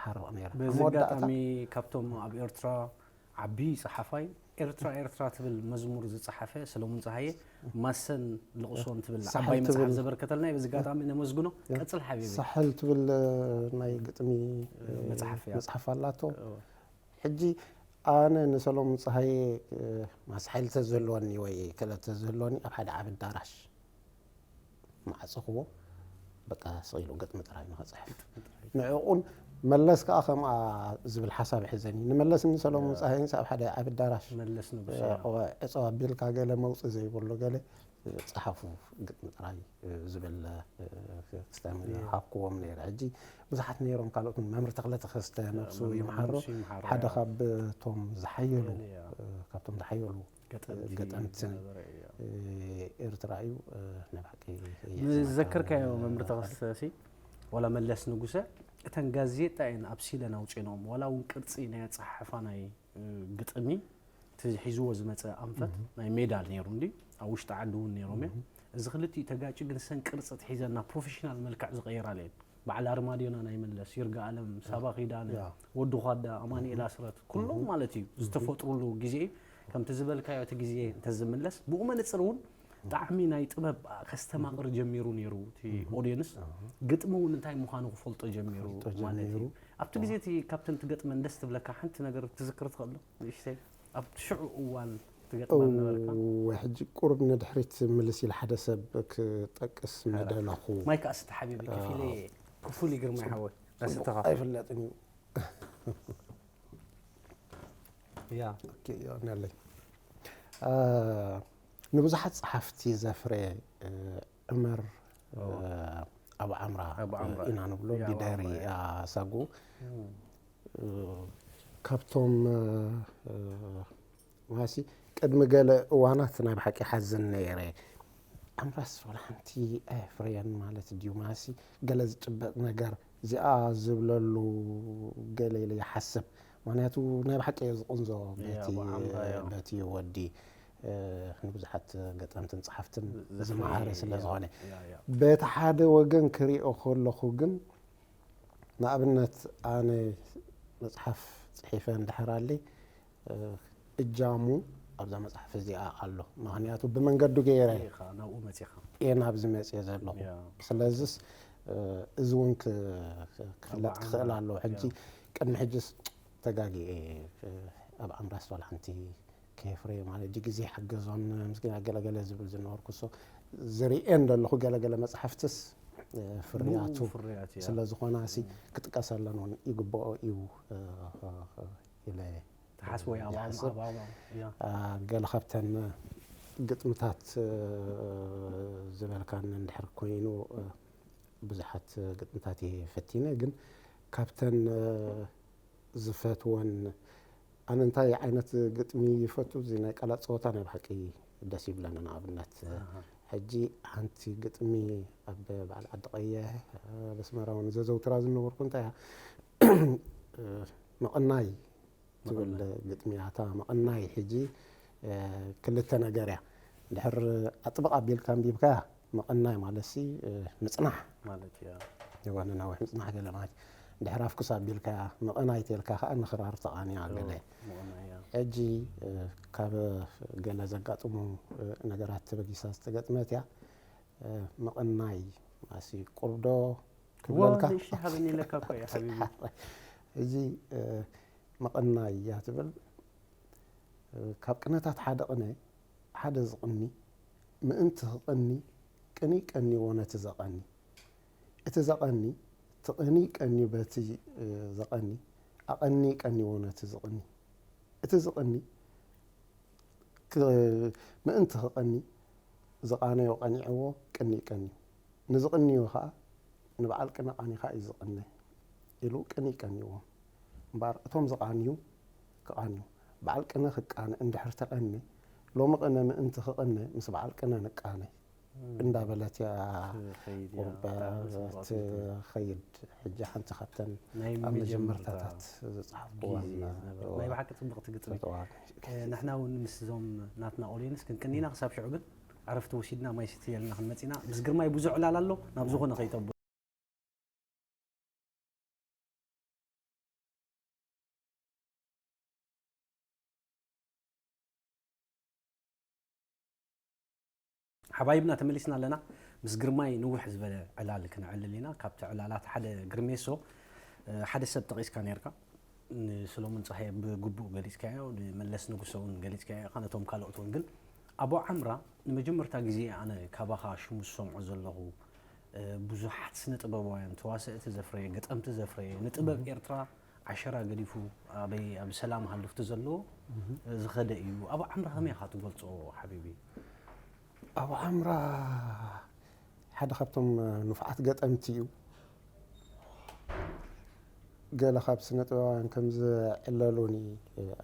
ሓርቕ ነይረ። ኣብ በዚ መወዳእታ ኣጋጣሚ ካብቶም ኣብ ኤርትራ ዓቢ ጸሓፋይ ኤርትራ ኤርትራ ትብል መዝሙር ዝጸሓፈ ሰሎሙን ጸሃየ፣ ማሰን ልቕሶን ትብል ሳሕል ዓባይ መጽሓፍ ትብል ዘበርከተልና እዩ። በዚ ኣጋጣሚ ነመስግኖ። ያ። ቀጽል ሓቢቢ። ሳሕል ትብል ናይ ግጥሚ መጽሓፍ እያ። መጽሓፍ ኣላቶ። ሕጂ ኣነ ንሰሎሙን ጸሃየ ማስሓል ተዝህልወኒ ወይ ክእለት ተዝህልወኒ ኣብ ሓደ ዓቢ ኣዳራሽ ማዕጽኽዎ፣ በቃ ስቕ ኢሉ ግጥሚ ጥራይ ንኸጽሕፍ። ንዕኡን መለስ ከኣ ከምኣ ዝብል ሓሳብ ይሕዘኒ። ንመለስን ንሰሎሙን ጸሃየንስ ኣብ ሓደ ዓቢ ኣዳራሽ መለስ ንጉስ እ፣ ዕጾ ኣቢልካ ገለ መውጽእ ዘይብሉ ገለ እ፣ ጸሓፉ ግጥሚ ጥራይ እ፣ ዝብል እ፣ ክስተ ሃብክዎም ነይረ። ሕጂ ብዙሓት ነይሮም ካልኦት እውን መምህር ተኽለ ተኸስተ ነብሱ ይምሓሮ ነብሱ ይምሓሮ፣ ሓደ ያ። ካብቶም ዝሓየሉ ያ። እ፣ ካብቶም ዝሓየሉ ገጠምቲ ገጠምቲ ዝነበረ፣ ያ። እ፣ ኤርትራ እዩ። እ፣ ናይ ብሓቂ ንዘከርካዮ መምህር ተኸስተሲ ዋላ መለስ ንጉሰ እተን ጋዜጣ እየን ኣብሲለን ኣውፂኖም ዋላ እውን ቅርፂ ናይ ኣፀሓሕፋ ናይ እ፣ ግጥሚ እቲ ሒዝዎ ዝመፀ ኣንፈት ናይ ሜዳል ነይሩ እንዲ ኣብ ውሽጢ ዓዲ እውን ነይሮም እዮም። እዚ ክልቲኡ ተጋጭ ግን ሰን ቅርፂ ትሒዘና ፕሮፌሽናል መልክዕ ዝቐየራለ እየን። በዓል ኣርማድዮና ናይ መለስ፣ ይርጋ ኣለም፣ ሳባ ኪዳነ፣ ያ። ወዲ ኳዳ፣ ኣማኑኤል ኣስራት ኩሎም ማለት እዩ ዝተፈጥሩሉ ግዜ እዩ። ከምቲ ዝበልካዮ እቲ ግዜ እንተዝምለስ ብኡ መነፅር እውን ጣዕሚ ናይ ጥበብ ከስተማቕር ጀሚሩ ነይሩ። እቲ ኦድየንስ ግጥሚ እውን እንታይ ምዃኑ ክፈልጦ ጀሚሩ ክፈልጦ ማለት እዩ። ጀሚሩ። ኣብቲ ግዜ እቲ ካብተን ትገጥመን ደስ ትብለካ ሓንቲ ነገር ክትዝክር ትኽእል ዶ? ንእሽተይ ኣብቲ ሽዑ እዋን ትገጥማ ነበርካ? እወ፣ ሕጂ ቁሩብ ንድሕሪት ምልስ ኢለ ሓደ ሰብ ክጠቅስ ምደለኹ። ማይክ ኣስተ ሓቢቢ ከፊለ ክፉል ግርማይ ሓወይ ኣስተኻ ኣይፍለጥን እዩ። ያ ኦኬ፣ ዮ፣ ነለይ። አ፣ ንብዙሓት ጸሓፍቲ ዘፍረየ እ፣ ዕመር እ፣ ኣብ ዓምራ ኣብ ዓምራ። ኢና ንብሎ ያ፣ ኣብ ጊደሪ ዓምራ፣ ያ። ኣሳጉ እ፣ ካብቶም እ፣ እ፣ ማሲ ቅድሚ ገለ እዋናት ናይ ብሓቂ ሓዝን ነይረ። ዓምራስ ዋላ ሓንቲ ኣየፍረየን ማለት ድዩ ማሲ ገለ ዝጭበጥ ነገር እዚኣ ዝብለሉ ገለ ኢለ ይሓስብ። ምክንያቱ ናይ ብሓቂ እየ ዝቕንዞ ያ፣ በቲ ኣብ ዓምራ፣ ያ። በቲ ወዲ እ፣ ንብዙሓት ገጠምትን ጸሓፍትን ዘፍረየ፣ ዝመሃረ ስለ ያ፣ ዝኾነ ያ፣ ያ። በቲ ሓደ ወገን ክሪኦ ከለኹ ግን ንኣብነት ኣነ መጽሓፍ ጽሒፈ እንድሕር ኣለ እ፣ እጃሙ ኣብዛ መጽሓፍ እዚኣ ኣሎ። ምክንያቱ ብመንገዱ ገይረ ኢኻ ናብኡ መጺኻ። እየ ናብዚ መጽየ ዘለኹ። ያ። ስለዚስ እ፣ እዚ እውን ክ- ክፍለጥ ኣብ ክኽእል ኣለዎ። ሕጂ ቅድሚ ሕጅስ ተጋጊ ኣብ ኣምራስ ዋላ ሓንቲ ከየፍረየ ማለት ድዩ ግዜ ሓገዞን ምስኪና ገለገለ ዝብል ዝነበርኩ ሶ ዝርእየን ዘለኹ ገለገለ መጽሓፍትስ እ፣ ፍርያቱ ብኡ ፍርያት እያ። ስለ ዝኾና ሲ ክጥቀሰለን እውን ይግብኦ እዩ እ፣ እ፣ እ፣ ኢለ ትሓስቦ እያ ኣብ ይሓስብ። ኣብ ኣብ ያ። አ፣ ገለ ካብተን ግጥምታት እ፣ ዝበልካን እንድሕር ኮይኑ እ፣ ብዙሓት ግጥምታት እየ ፈቲነ ግን ካብተን እ፣ ዝፈትወን ኣነ እንታይ ዓይነት ግጥሚ ይፈቱ እዚ ናይ ቃላት ፀወታ ናይ ብሓቂ ደስ ይብለኒ ንኣብነት እ፣ ኣሃ። ሕጂ ሓንቲ ግጥሚ ኣብ በዓል ዓዲ ቀይሕ እ፣ ኣብ ኣስመራ እውን ዘዘውትራ ዝነበርኩ እንታይ እያ እ፣ ምቕናይ ትብል ግጥሚ እያ እታ ምቕናይ ሕጂ እ፣ ክልተ ነገር እያ ድሕር ኣጥብቕ ኣቢልካ ኣንቢብካያ ምቕናይ ማለት ሲ እ፣ ምፅናሕ ማለት እያ። የዋነ ናውሕ ምፅናሕ ገለ ማለት ድሕር ኣፍኩስ ኣቢልካያ ምቕናይ ተልካ ከዓ ንኽራር ተቓንያ ገለ ምቕናይ እያ። ሕጂ እ፣ ካብ ገለ ዘጋጥሙ እ፣ ነገራት ተበጊሳ ዝተገጥመት እያ እ፣ ምቕናይ ማሲ ቁርዶ ክብለልካ ንእሽተይ ሃበኒ ኢለካ እኮ እየ ሓቢቢ። እዚ እ፣ ምቕናይ እያ ትብል እ፣ ካብ ቅነታት ሓደ ቅነ ሓደ ዝቕኒ ምእንቲ ክቐኒ ቅኒ ቀንዎ ነቲ ዘቐኒ እቲ ዘቐኒ ትቕኒ ቀንዩ በቲ እ፣ ዘቐኒ ኣቐኒ ቀንዎ ነቲ ዝቕኒ እቲ ዝቕኒ ክ- ምእንቲ ክቐኒ ዝቓነዮ ቀኒዕዎ ቅኒ ቀንዩ ንዝቕንዮ ከዓ ንበዓል ቅነ ቃኒኻ እዩ ዝቕነ ኢሉ ቅኒ ቀንይዎም እምበኣር እቶም ዝቓንዩ ክቓንዩ በዓል ቅነ ክቃነ እንድሕር ተቐነ ሎሚ ቅነ ምእንቲ ክቕነ ምስ በዓል ቅነ ንቃነ እንዳበለት እያ ትኸይድ እያ። ቁርበት ብጣዕሚ ጽቡቕ ስምዒት እዩ። ትኸይድ ሕጂ ሓንቲ ካብተን ናይ ኣብ መጀመርታ መጀመርታታት ዝፀሓፍኩዋ ግዜ ዝነበረ ናይ ብሓቂ ጽብቕቲ ግጥሚ። ተጠዋቂ እ፣ ንሕና እውን ምስዞም ናትና ኦልየንስ ክንቅኒና ክሳብ ሽዑ ግን ዕረፍቲ ወሲድና ማይ ስትየልና ክንመፂና ምስ ግርማይ ብዙሕ ዕላል ኣሎ ናብ ዝኾነ ከይተብሎ ሓባይብና ተመሊስና ኣለና። ምስ ግርማይ ንውሕ ዝበለ ዕላል ክነዕልል ኢና። ካብቲ ዕላላት ሓደ ግርሜሶ፣ እ፣ ሓደ ሰብ ጠቒስካ ነርካ። ንሰሎሞን ጸሃየ ብግቡእ ገሊጽካዮ፣ ንመለስ ንጉሰ እውን ገሊጽካዮ ኢኻ፣ ነቶም ካልኦት እውን። ግን ኣቡ ዓምራ ንመጀመርታ ግዜ ኣነ ካባኻ ሽሙ ዝሰምዖ ዘለኹ፣ እ፣ ብዙሓት ስነ ጥበባውያን ተዋሰእቲ ዘፍረየ፣ ገጠምቲ ዘፍረየ፣ ንጥበብ ኤርትራ ዓሸራ ገዲፉ ኣበይ ኣብ ሰላም ሃልፍቲ ዘለዎ፣ እ፣ ዝኸደ እዩ። ኣቡ ዓምራ ከመይ ኢኻ ትገልጾ ሓቢቢ? ኣቡ ዓምራ ሓደ ካብቶም ንፉዓት ገጠምቲ እዩ። ገለ ካብ ስነ ጥበባውያን ከም ዝዕለሉኒ፣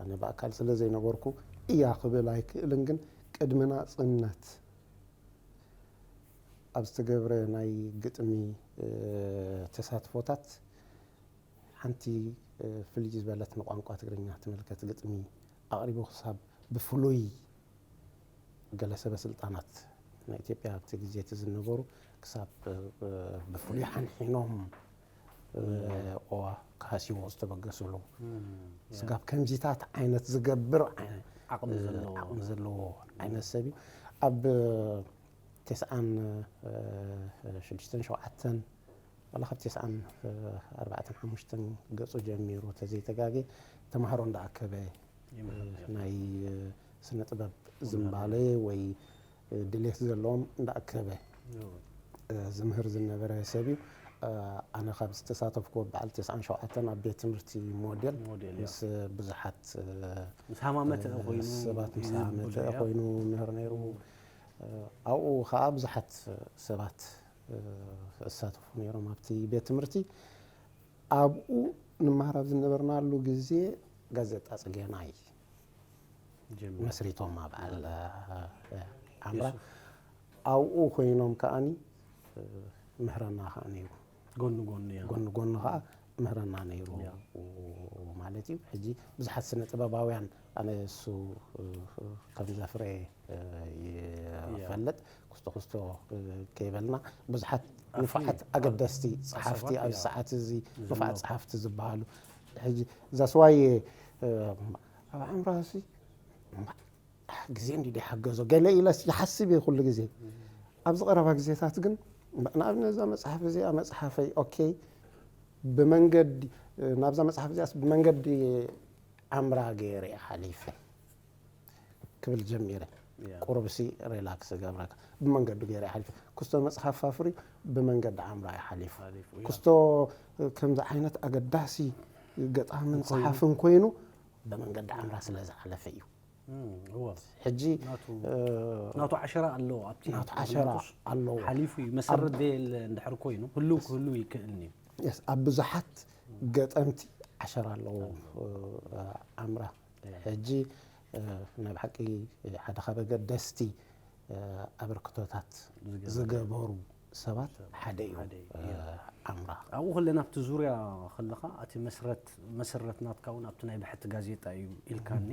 ኣነ ብኣካል ስለ ዘይነበርኩ እያ ክብል ኣይክእልን፣ ግን ቅድሚ ናጽነት ኣብ ዝተገብረ ናይ ግጥሚ፣ እ፣ ተሳትፎታት ሓንቲ፣ እ፣ ፍልይ ዝበለት ንቋንቋ ትግርኛ ትምልከት ግጥሚ ኣቕሪቡ፣ ክሳብ ብፍሉይ ገለ ሰበ ስልጣናት ናይ ኢትዮጵያ ኣብቲ ግዜ እቲ ዝነበሩ ክሳብ፣ እ፣ ብፍሉይ ሓንሒኖም፣ እ፣ ኦ፣ ክሃስይዎ ዝተበገስሉ፣ ስጋብ ከምዚታት ዓይነት ዝገብር ዓይነት፣ ዓቕሚ እ፣ ዘለዎ። ዓቕሚ ዘለዎ ዓይነት ሰብ እዩ። ኣብ ተስዓን፣ እ፣ ሽዱሽተን ሸውዓተን ዋላ ካብ ተስዓን ኣርባዕተን ሓሙሽተን ገጹ ጀሚሩ ተዘይተጋጌ ተማሃሮ እንዳኣከበ፣ ይምህር ነይሩ። ናይ፣ እ፣ ስነ ጥበብ ዝምባሌ ወይ፣ እ፣ ድሌት ዘለዎም እንዳኣከበ፣ እ፣ ዝምህር ዝነበረ ሰብ እዩ። እ፣ ኣነ ካብ ዝተሳተፍኩ በዓል ተስዓን ሸውዓተን ኣብ ቤት ትምህርቲ ሞዴል ሞዴል፣ ያ። ምስ ብዙሓት፣ እ፣ ምስ ሃማመተ እ፣ ኮይኑ ሰባት ምስ ይዝብሉ ሃመተ እዮም። ኮይኑ ምህር ነይሩ። እ፣ ኣብኡ ከዓ ብዙሓት ሰባት እ፣ እሳተፉ ነይሮም ኣብቲ ቤት ትምህርቲ። ኣብኡ ንመሃር ኣብ ዝነበርናሉ ግዜ ጋዜጣ ጽጌናይ ጀሚሩ። መስሪቶም ኣብ በዓል፣ እ፣ ዓምራ። የሱ። ኣብኡ ኮይኖም ከኣኒ፣ እ፣ ምህረና ከኣ ነይሩ። ጎኒ ጎኒ፣ ያ። ጎኒ ጎኒ ከኣ ምህረና ነይሩ፣ ያ። ማለት እዩ። ሕጂ ብዙሓት ስነ ጥበባውያን ኣነ እሱ፣ እ፣ ከም ዘፍረየ፣ እ፣ ይፈልጥ። ኩስቶ ኩስቶ፣ እ፣ ከይበልና ብዙሓት ኣፍልዩ። ንፉዓት ኣገደስቲ ጸሓፍቲ ኣብ ኣብዚ ያ። ሰዓት እዚ ዝህሉ። ንፉዓት ጸሓፍቲ ዝበሃሉ። ሕጂ እዛ ስዋየ፣ እ፣ ኣብ ዓምራሲ ግዜ እንዲ ሓገዞ ገለ ኢለስ ይሓስብ እየ ኩሉ ግዜ። ኣብዚ ቀረባ ግዜታት ግን ንኣብነት እዛ መጽሓፍ እዚኣ መጽሓፈይ፣ ኦኬ፣ ብመንገዲ፣ ናብዛ መጽሓፍ እዚኣስ ብመንገዲ ዓምራ ገይረ እየ ሓሊፈ ክብል ጀሚረ። ያ። ቁሩብሲ ሪላክስ እገብረካ። ብመንገዲ ገይረ እየ ሓሊፈ። ክስቶ መጽሓፍ ኣፍርዩ ብመንገዲ ዓምራ እዩ ሓሊፉ። ሓሊፉ፣ ያ። ክስቶ ከምዚ ዓይነት ኣገዳሲ ገጣምን እንኮይኑ። ጸሓፍን ኮይኑ ብመንገዲ ዓምራ ስለ ዝሓለፈ እዩ። እም፣ እወ። ሕጂ፣ ናቱ፣ እ፣ ናቱ ዓሸራ ኣለዎ ኣብቲ ናቱ ዓሸራ ምኽንያቱስ ኣለዎ። ሓሊፉ እዩ። መሰረት ኣብ ዘየለ እንድሕር ኮይኑ ህልው ክህልው ይክእልን እዩ። የስ፣ ኣብ ብዙሓት ገጠምቲ ዓሸራ ኣለዎ፣ እ፣ ዓምራ። እየ። ሕጂ፣ እ፣ ናይ ብሓቂ ሓደ ካብ ኣገደስቲ፣ እ፣ ኣበርክቶታት ዝገበሩ። ዝገበሩ ሰባት ሓደ እዩ፣ ሓደ እዩ። እ፣ እየ። ዓምራ። ኣብኡ ከለና ኣብቲ ዙርያ ከለኻ እቲ መስረት፣ መሰረት ናትካ እውን ኣብቲ ናይ ብሕቲ ጋዜጣ እዩ ኢልካኒ።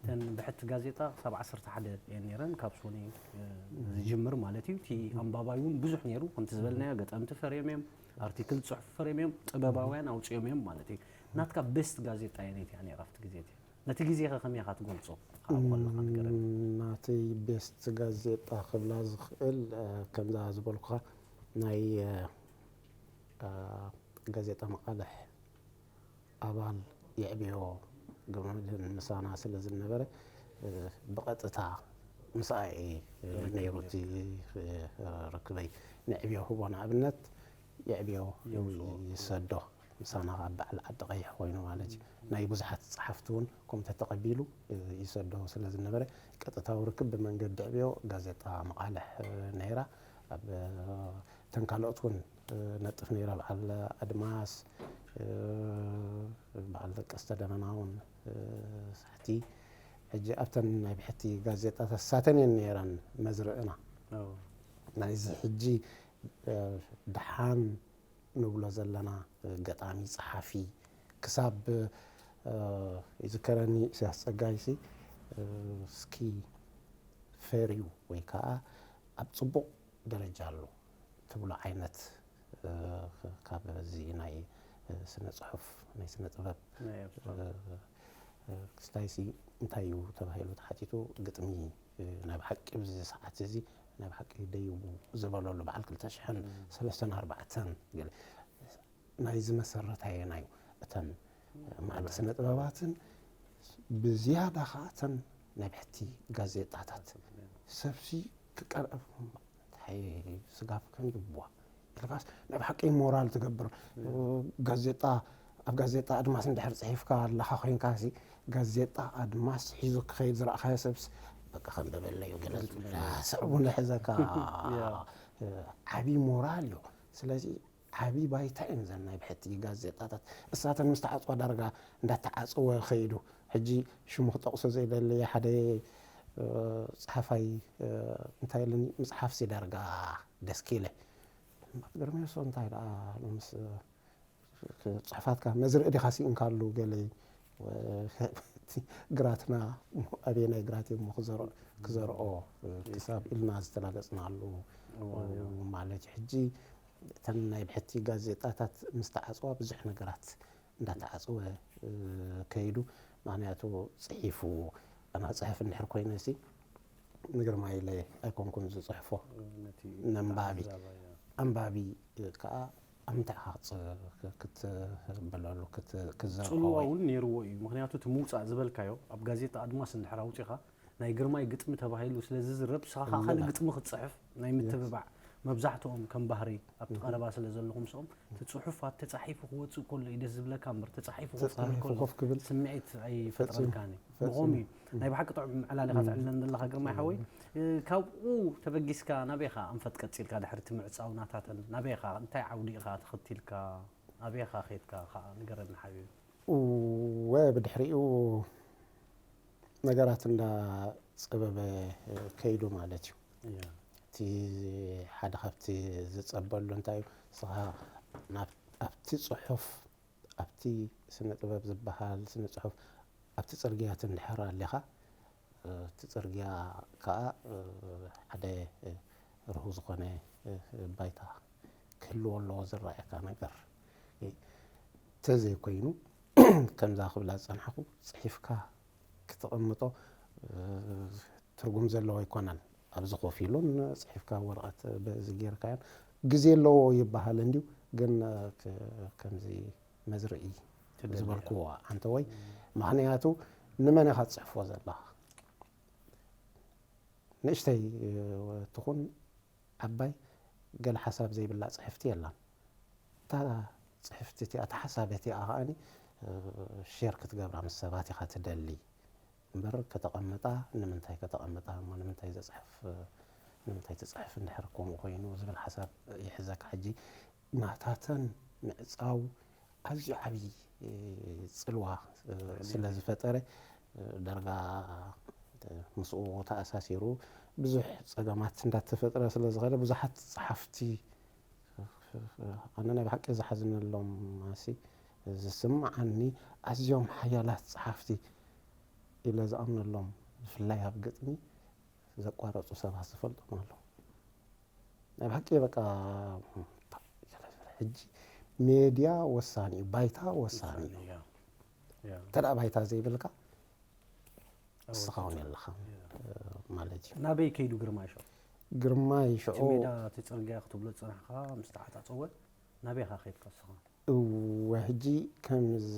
እተን ብሕቲ ጋዜጣ ክሳብ ዓሰርተ ሓደ እየን ነይረን፣ ካብ ሶኒ፣ እ፣ ዝጅምር ማለት እዩ። እቲ ኣንባባይ እውን ብዙሕ ነይሩ፣ ከምቲ ዝበልናዮ ገጠምቲ ፈርዮም እዮም፣ ኣርቲክል ጽሑፍ ፈርዮም እዮም፣ ጥበባውያን ኣውጺኦም እዮም ማለት እዩ። ናትካ ቤስት ጋዜጣ ኣየነይቲ እያ ነይራ ኣብቲ ግዜ እቲ? ነቲ ግዜ ከ ከመይ ኢኻ ትገልጾ? ካብኡ ከለኻ ንገረኒ። ናተይ ቤስት ጋዜጣ ክብላ ዝኽእል፣ እ፣ ከምዛ ዝበልኩኻ ናይ፣ እ፣ እ፣ ጋዜጣ መቓልሕ ኣባል የዕብዮ ገብረመድህን ምሳና ስለ ዝነበረ፣ እ፣ ብቐጥታ ምስኣ እየ፣ እ፣ ርክብ ነይሩ ነይሩ። እቲ፣ እ፣ ርክበይ። ንዕብዮ ህቦ ንኣብነት የዕብዮ የውፅኦ። ይሰዶ። ምሳና ኣብ በዓል ዓዲ ቀይሕ ኮይኑ ማለት እዩ። ናይ ብዙሓት ጸሓፍቲ እውን ኮሚተ ተቐቢሉ፣ እ፣ ይሰዶ ስለ ዝነበረ ቀጥታዊ ርክብ ብመንገዲ ዕብዮ ጋዜጣ መቓልሕ፣ እ፣ ነይራ። ኣብ፣ እ፣ እተን ካልኦት እውን፣ እ፣ ነጥፍ ነይራ። በዓል ኣድማስ፣ እ፣ በዓል ቀስተ ደመና እውን፣ እ፣ ሳሕቲ። ሕጂ ኣብተን ናይ ብሕቲ ጋዜጣታት ሳተን እየን ነይረን መዝርእና። ኦ። ናይዚ ሕጂ፣ እ፣ ደሓን ንብሎ ዘለና፣ እ፣ ገጣሚ፣ ጸሓፊ፣ ክሳብ፣ እ፣ ይዝከረኒ ኢሳያስ ጸጋይሲ፣ እ፣ እስኪ ፈርዩ ወይ ከኣ ኣብ ጽቡቕ ደረጃ ኣሎ ትብሎ ዓይነት፣ እ፣ ካብ እዚ ናይ፣ እ፣ ስነ ጽሑፍ፣ ናይ ስነ ጥበብ፣ ናይ ኣብ እ፣ እ፣ ክስታይሲ እንታይ እዩ ተባሂሉ ተሓቲቱ፣ ግጥሚ፣ እ፣ ናይ ብሓቂ ኣብዚ ሰዓት እዚ ናይ ብሓቂ ደይቡ ዝበለሉ በዓል ክልተ ሽሕን ሰለስተን ኣርባዕተን ገለ ናይዚ መሰረት ኣየናይ እዩ? እተን መኣዲ ስነ ጥበባትን ብዝያዳ ኸዓ እተን ናይ ብሕቲ ጋዜጣታት ሰብሲ ክቀርብ እንታይ ስጋፍ ከም ይብዋ ኢልካስ ናይ ብሓቂ ሞራል ትገብር። ጋዜጣ ኣብ ጋዜጣ ኣድማስ እንድሕር ጽሒፍካ ኣለኻ ኮይንካ ሲ ጋዜጣ ኣድማስ ሒዙ ክኸይድ ዝረእኻዮ ሰብስ በቃ ከንበበለዩ ገለ ስዕቡ ንሕዘካ ዓብዪ ሞራል እዩ። ስለዚ ዓብዪ ባይታ እየን ዘን ናይ ብሕቲ ጋዜጣታት። እሳተን ምስ ተዓፅዋ ዳርጋ እንዳተዓፀወ ከይዱ። ሕጂ ሽሙ ክጠቕሶ ዘይደሊ ሓደ ጸሓፋይ እንታይ ኢሉኒ፣ መፅሓፍሲ ዳርጋ ደስኪለ ግርሜሶ እንታይ ደኣ ምስ ጽሑፋትካ መዝርኢ ዲኻ ስኢንካሉ ገለ። እቲ ግራትና ኣበየናይ ግራት እሞ ክዘርኦ ክሳብ ኢልና ዝተላገጽናሉ ማለት እዩ። ሕጂ እተን ናይ ብሕቲ ጋዜጣታት ምስ ተዓጽዋ ብዙሕ ነገራት እንዳተዓጽወ ከይዱ። ምክንያቱ ጽሒፉ ኣነ ክጽሕፍ እንድሕር ኮይነ ሲ ንግርማይ ኢለ ኣይኮንኩን ዝጽሕፎ፣ ነንባቢ ኣንባቢ ከዓ ኣብ ምንታይ ኢኻ ክትበለሉ ክትዘርኦ ጽልዋ እውን ነይርዎ እዩ። ምክንያቱ እቲ ምውፃእ ዝበልካዮ ኣብ ጋዜጣ ኣድማስ እንድሕር ኣውፂኻ ናይ ግርማይ ግጥሚ ተባሂሉ ስለ ዝዝረብ ንስኻ ከዓ ካልእ ግጥሚ ክትፅሕፍ ናይ ምትብባዕ መብዛሕትኦም ከም ባህሪ ኣብቲ ቀረባ ስለ ዘለኹ ምስኦም እቲ ፅሑፋት ተፃሒፉ ክወፅእ ከሎ እዩ ደስ ዝብለካ እምበር ተፃሒፉ ኮፍ ክብል ከሎ ስምዒት ኣይፈጥረልካን እዩ። ብኸምኡ እዩ ናይ ብሓቂ ጥዑም ዕላል ኢኻ ተዕልለን ዘለኻ ግርማይ ሓወይ። ካብኡ ተበጊስካ ናበይ ኢኻ ኣንፈት ቀጺልካ ድሕሪ እቲ ምዕጻው ናታተን ናበይ ኢኻ እንታይ ዓውዲ ኢኻ ተኸቲልካ ኣበይ ኢኻ ኸይድካ ከዓ ንገረኒ ሓቢቢ። እወ ብድሕሪኡ ነገራት እንዳ ጸበበ ከይዱ ማለት እዩ። እቲ ሓደ ካብቲ ዝጸበሉ እንታይ እዩ ንስኻ ኣብቲ ጽሑፍ ኣብቲ ስነ ጥበብ ዝበሃል ስነ ጽሑፍ ኣብቲ ጽርግያ ትንድሕር ኣሊኻ እቲ ጽርግያ ከዓ ሓደ ርሁው ዝኾነ ባይታ ክህልዎ ኣለዎ ዝረኣየካ ነገር ተዘይኮይኑ ከምዛ ክብላ ዝጸናሕኩ ጽሒፍካ ክተቐምጦ ትርጉም ዘለዎ ኣይኮነን። ኣብዚ ኮፍ ኢሉን ጽሒፍካ ወረቐት በዚ ጌርካዮን ግዜ ኣለዎ ይበሃል እንድዩ ግን ከምዚ መዝርኢ ዝበልክዎ ኣንተ ወይ ምኽንያቱ ንመን ኢኻ ትፅሕፎ ዘለኻ ንእሽተይ ትኹን ዓባይ ገለ ሓሳብ ዘይብላ ፅሕፍቲ የላን እታ ፅሕፍቲ እቲኣ እታ ሓሳብ እቲኣ ከኣኒ ሼር ክትገብራ ምስ ሰባት ኢኻ ትደሊ እምበር ከተቐምጣ ንምንታይ ከተቐምጣ እሞ ንምንታይ ዘፅሕፍ ንምንታይ ትፅሕፍ እንድሕር ከምኡ ኮይኑ ዝብል ሓሳብ ይሕዘካ ሕጂ ናታተን ምዕፃው ኣዝዩ ዓብዪ ፅልዋ ስለ ዝፈጠረ ዳርጋ ምስኡ ተኣሳሲሩ ብዙሕ ፀገማት እንዳተፈጥረ ስለ ዝኸደ ብዙሓት ፀሓፍቲ ኣነ ናይ ብሓቂ ዝሓዝነሎም ኣሲ ዝስምዓኒ ኣዝዮም ሓያላት ፀሓፍቲ ኢለ ዝኣምነሎም ብፍላይ ኣብ ግጥሚ ዘቋረፁ ሰባት ዝፈልጦም ኣለዉ ናይ ብሓቂ በቃ ሕጂ ሜድያ ወሳኒ እዩ ባይታ ወሳኒ እዩ እንተ ባይታ ዘይብልካ እስኻ እውን የለኻ ማለት እዩ ናበይ ከይዱ ግርማይ ሽዑ ግርማይ ሽዑ ሜዳ እቲ ፅርግያ ክትብሎ ዝፅናሕካ ምስ ተዓፃፀወ ናበይ ኢኻ ከይድካ እስኻ እወ ሕጂ ከምዚ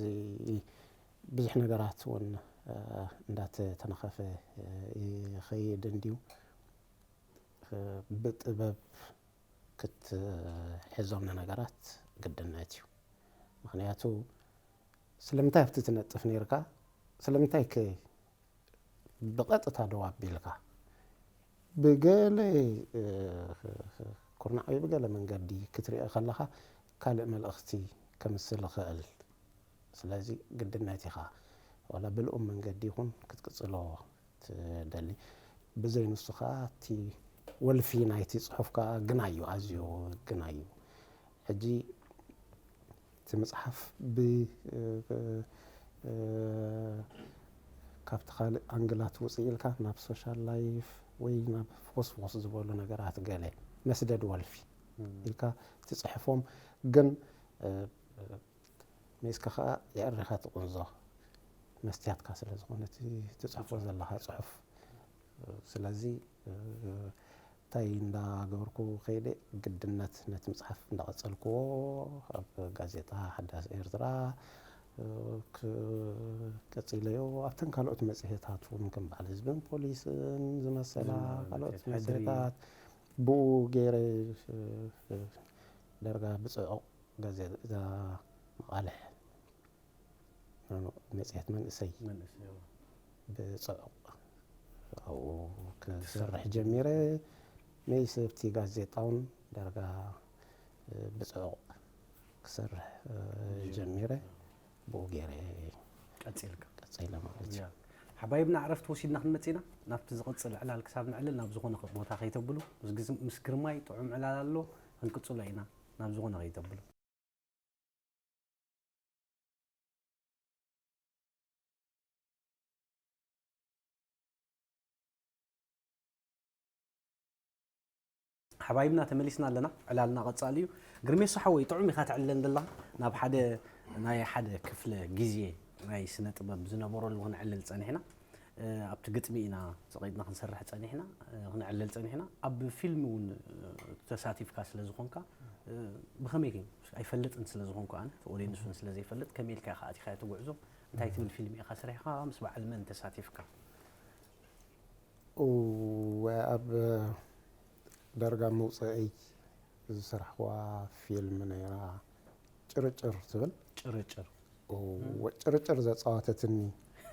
ብዙሕ ነገራት እውን እንዳተተነኸፈ ይኸይድ እንድዩ ብጥበብ ክትሕዞም ንነገራት ግድነት እዩ ምክንያቱ ስለምንታይ ኣብቲ ትነጥፍ ነርካ ስለምንታይ ከ ብቐጥታ ደው ኣቢልካ ብገለ ኩርናዕ ወይ ብገለ መንገዲ ክትሪኦ ከለኻ ካልእ መልእኽቲ ከምስል ይኽእል ስለዚ ግድነት ኢኻ ዋላ ብልኡም መንገዲ ይኹን ክትቅፅሎ ትደሊ ብዘይ ንሱ ከዓ እቲ ወልፊ ናይቲ ፅሑፍ ከዓ ግና እዩ ኣዝዩ ግና እዩ ሕጂ እቲ መፅሓፍ ብ ካብቲ ካልእ ኣንግላት ውፅእ ኢልካ ናብ ሶሻል ላይፍ ወይ ናብ ፎስፎስ ዝበሉ ነገራት ገለ መስደድ ወልፊ ኢልካ ትፅሕፎም ግን ሜስካ ከዓ የዕሪኻ ትቕንዞ መስትያትካ ስለ ዝኾነ ትፅሕፎ ዘለኻ ፅሑፍ ስለዚ እንታይ እንዳገበርኩ ከይደ፣ ግድነት ነቲ መጽሓፍ እንዳቐጸልክዎ፣ ኣብ ጋዜጣ ሓዳስ ኤርትራ፣ እ፣ ክ-፣ ቀጺለዮ። ኣብተን ካልኦት መጽሔታት እውን ከም በዓል ህዝብን ፖሊስን ዝመሰላ ዝነበረ ካልኦት መጽሔት፣ ሕድሪ። መጽሔታት ብኡ ገይረ፣ እ፣ እ፣ ደርጋ ብጽዑቕ ጋዜጣ መቓልሕ፣ ኖ፣ ኖ፣ መጽሔት መንእሰይ መንእሰይ፣ እዎ። ብጽዑቕ ኣብኡ ክሰርሕ ጀሚረ። መይስ ኣብቲ ጋዜጣ እውን ዳርጋ፣ እ፣ ብጽዑቕ ክሰርሕ፣ እ፣ ጀሚረ። ጀሚረ። ብኡ ገይረ ቀጺልካ። ቀጺለ ማለት እዩ። ያ። ሓባይብና ዕረፍቲ ወሲድና ክንመጽእ ኢና። ናብቲ ዝቕጽል ዕላል ክሳብ ንዕልል ናብ ዝኾነ ቦታ ከይተብሉ። ምስ ግዝ-፣ ምስ ግርማይ ጥዑም ዕላል ኣሎ። ክንቅጽሎ ኢና። ናብ ዝኾነ ከይተብሉ። ሓባይብና ተመሊስና ኣለና። ዕላልና ቀጻሊ እዩ። ግርሜሶ ሓወይ፣ ጥዑም ኢኻ ትዕልለን ዘለኻ። ናብ ሓደ፣ ናይ ሓደ ክፍለ ግዜ ናይ ስነ ጥበብ ዝነበረሉ ክንዕልል ጸኒሕና። እ፣ ኣብቲ ግጥሚ ኢና ጸቒጥና ክንሰርሕ ጸኒሕና፣ እ፣ ክንዕልል ጸኒሕና። ኣብ ፊልም እውን፣ እ፣ ተሳቲፍካ ስለ ዝኾንካ፣ እ፣ ብኸመይ ኣይፈልጥን ስለ ዝኾንኩ ኣነ፣ ኦዲየንስ እውን ስለ ዘይፈልጥ፣ ከመይ ኢልካ ኢኻ ኣቲኻዮ እቲ ጉዕዞ? እንታይ ትብል ፊልም ኢኻ ሰሪሕካ? ምስ በዓል መን ተሳቲፍካ? እወ፣ ኣብ ዳርጋ መውፅአይ ዝሰራሕዋ ፊልም ነይራ፣ ጭርጭር ትብል። ጭርጭር። እወ፣ ጭርጭር ዘፃወተትኒ።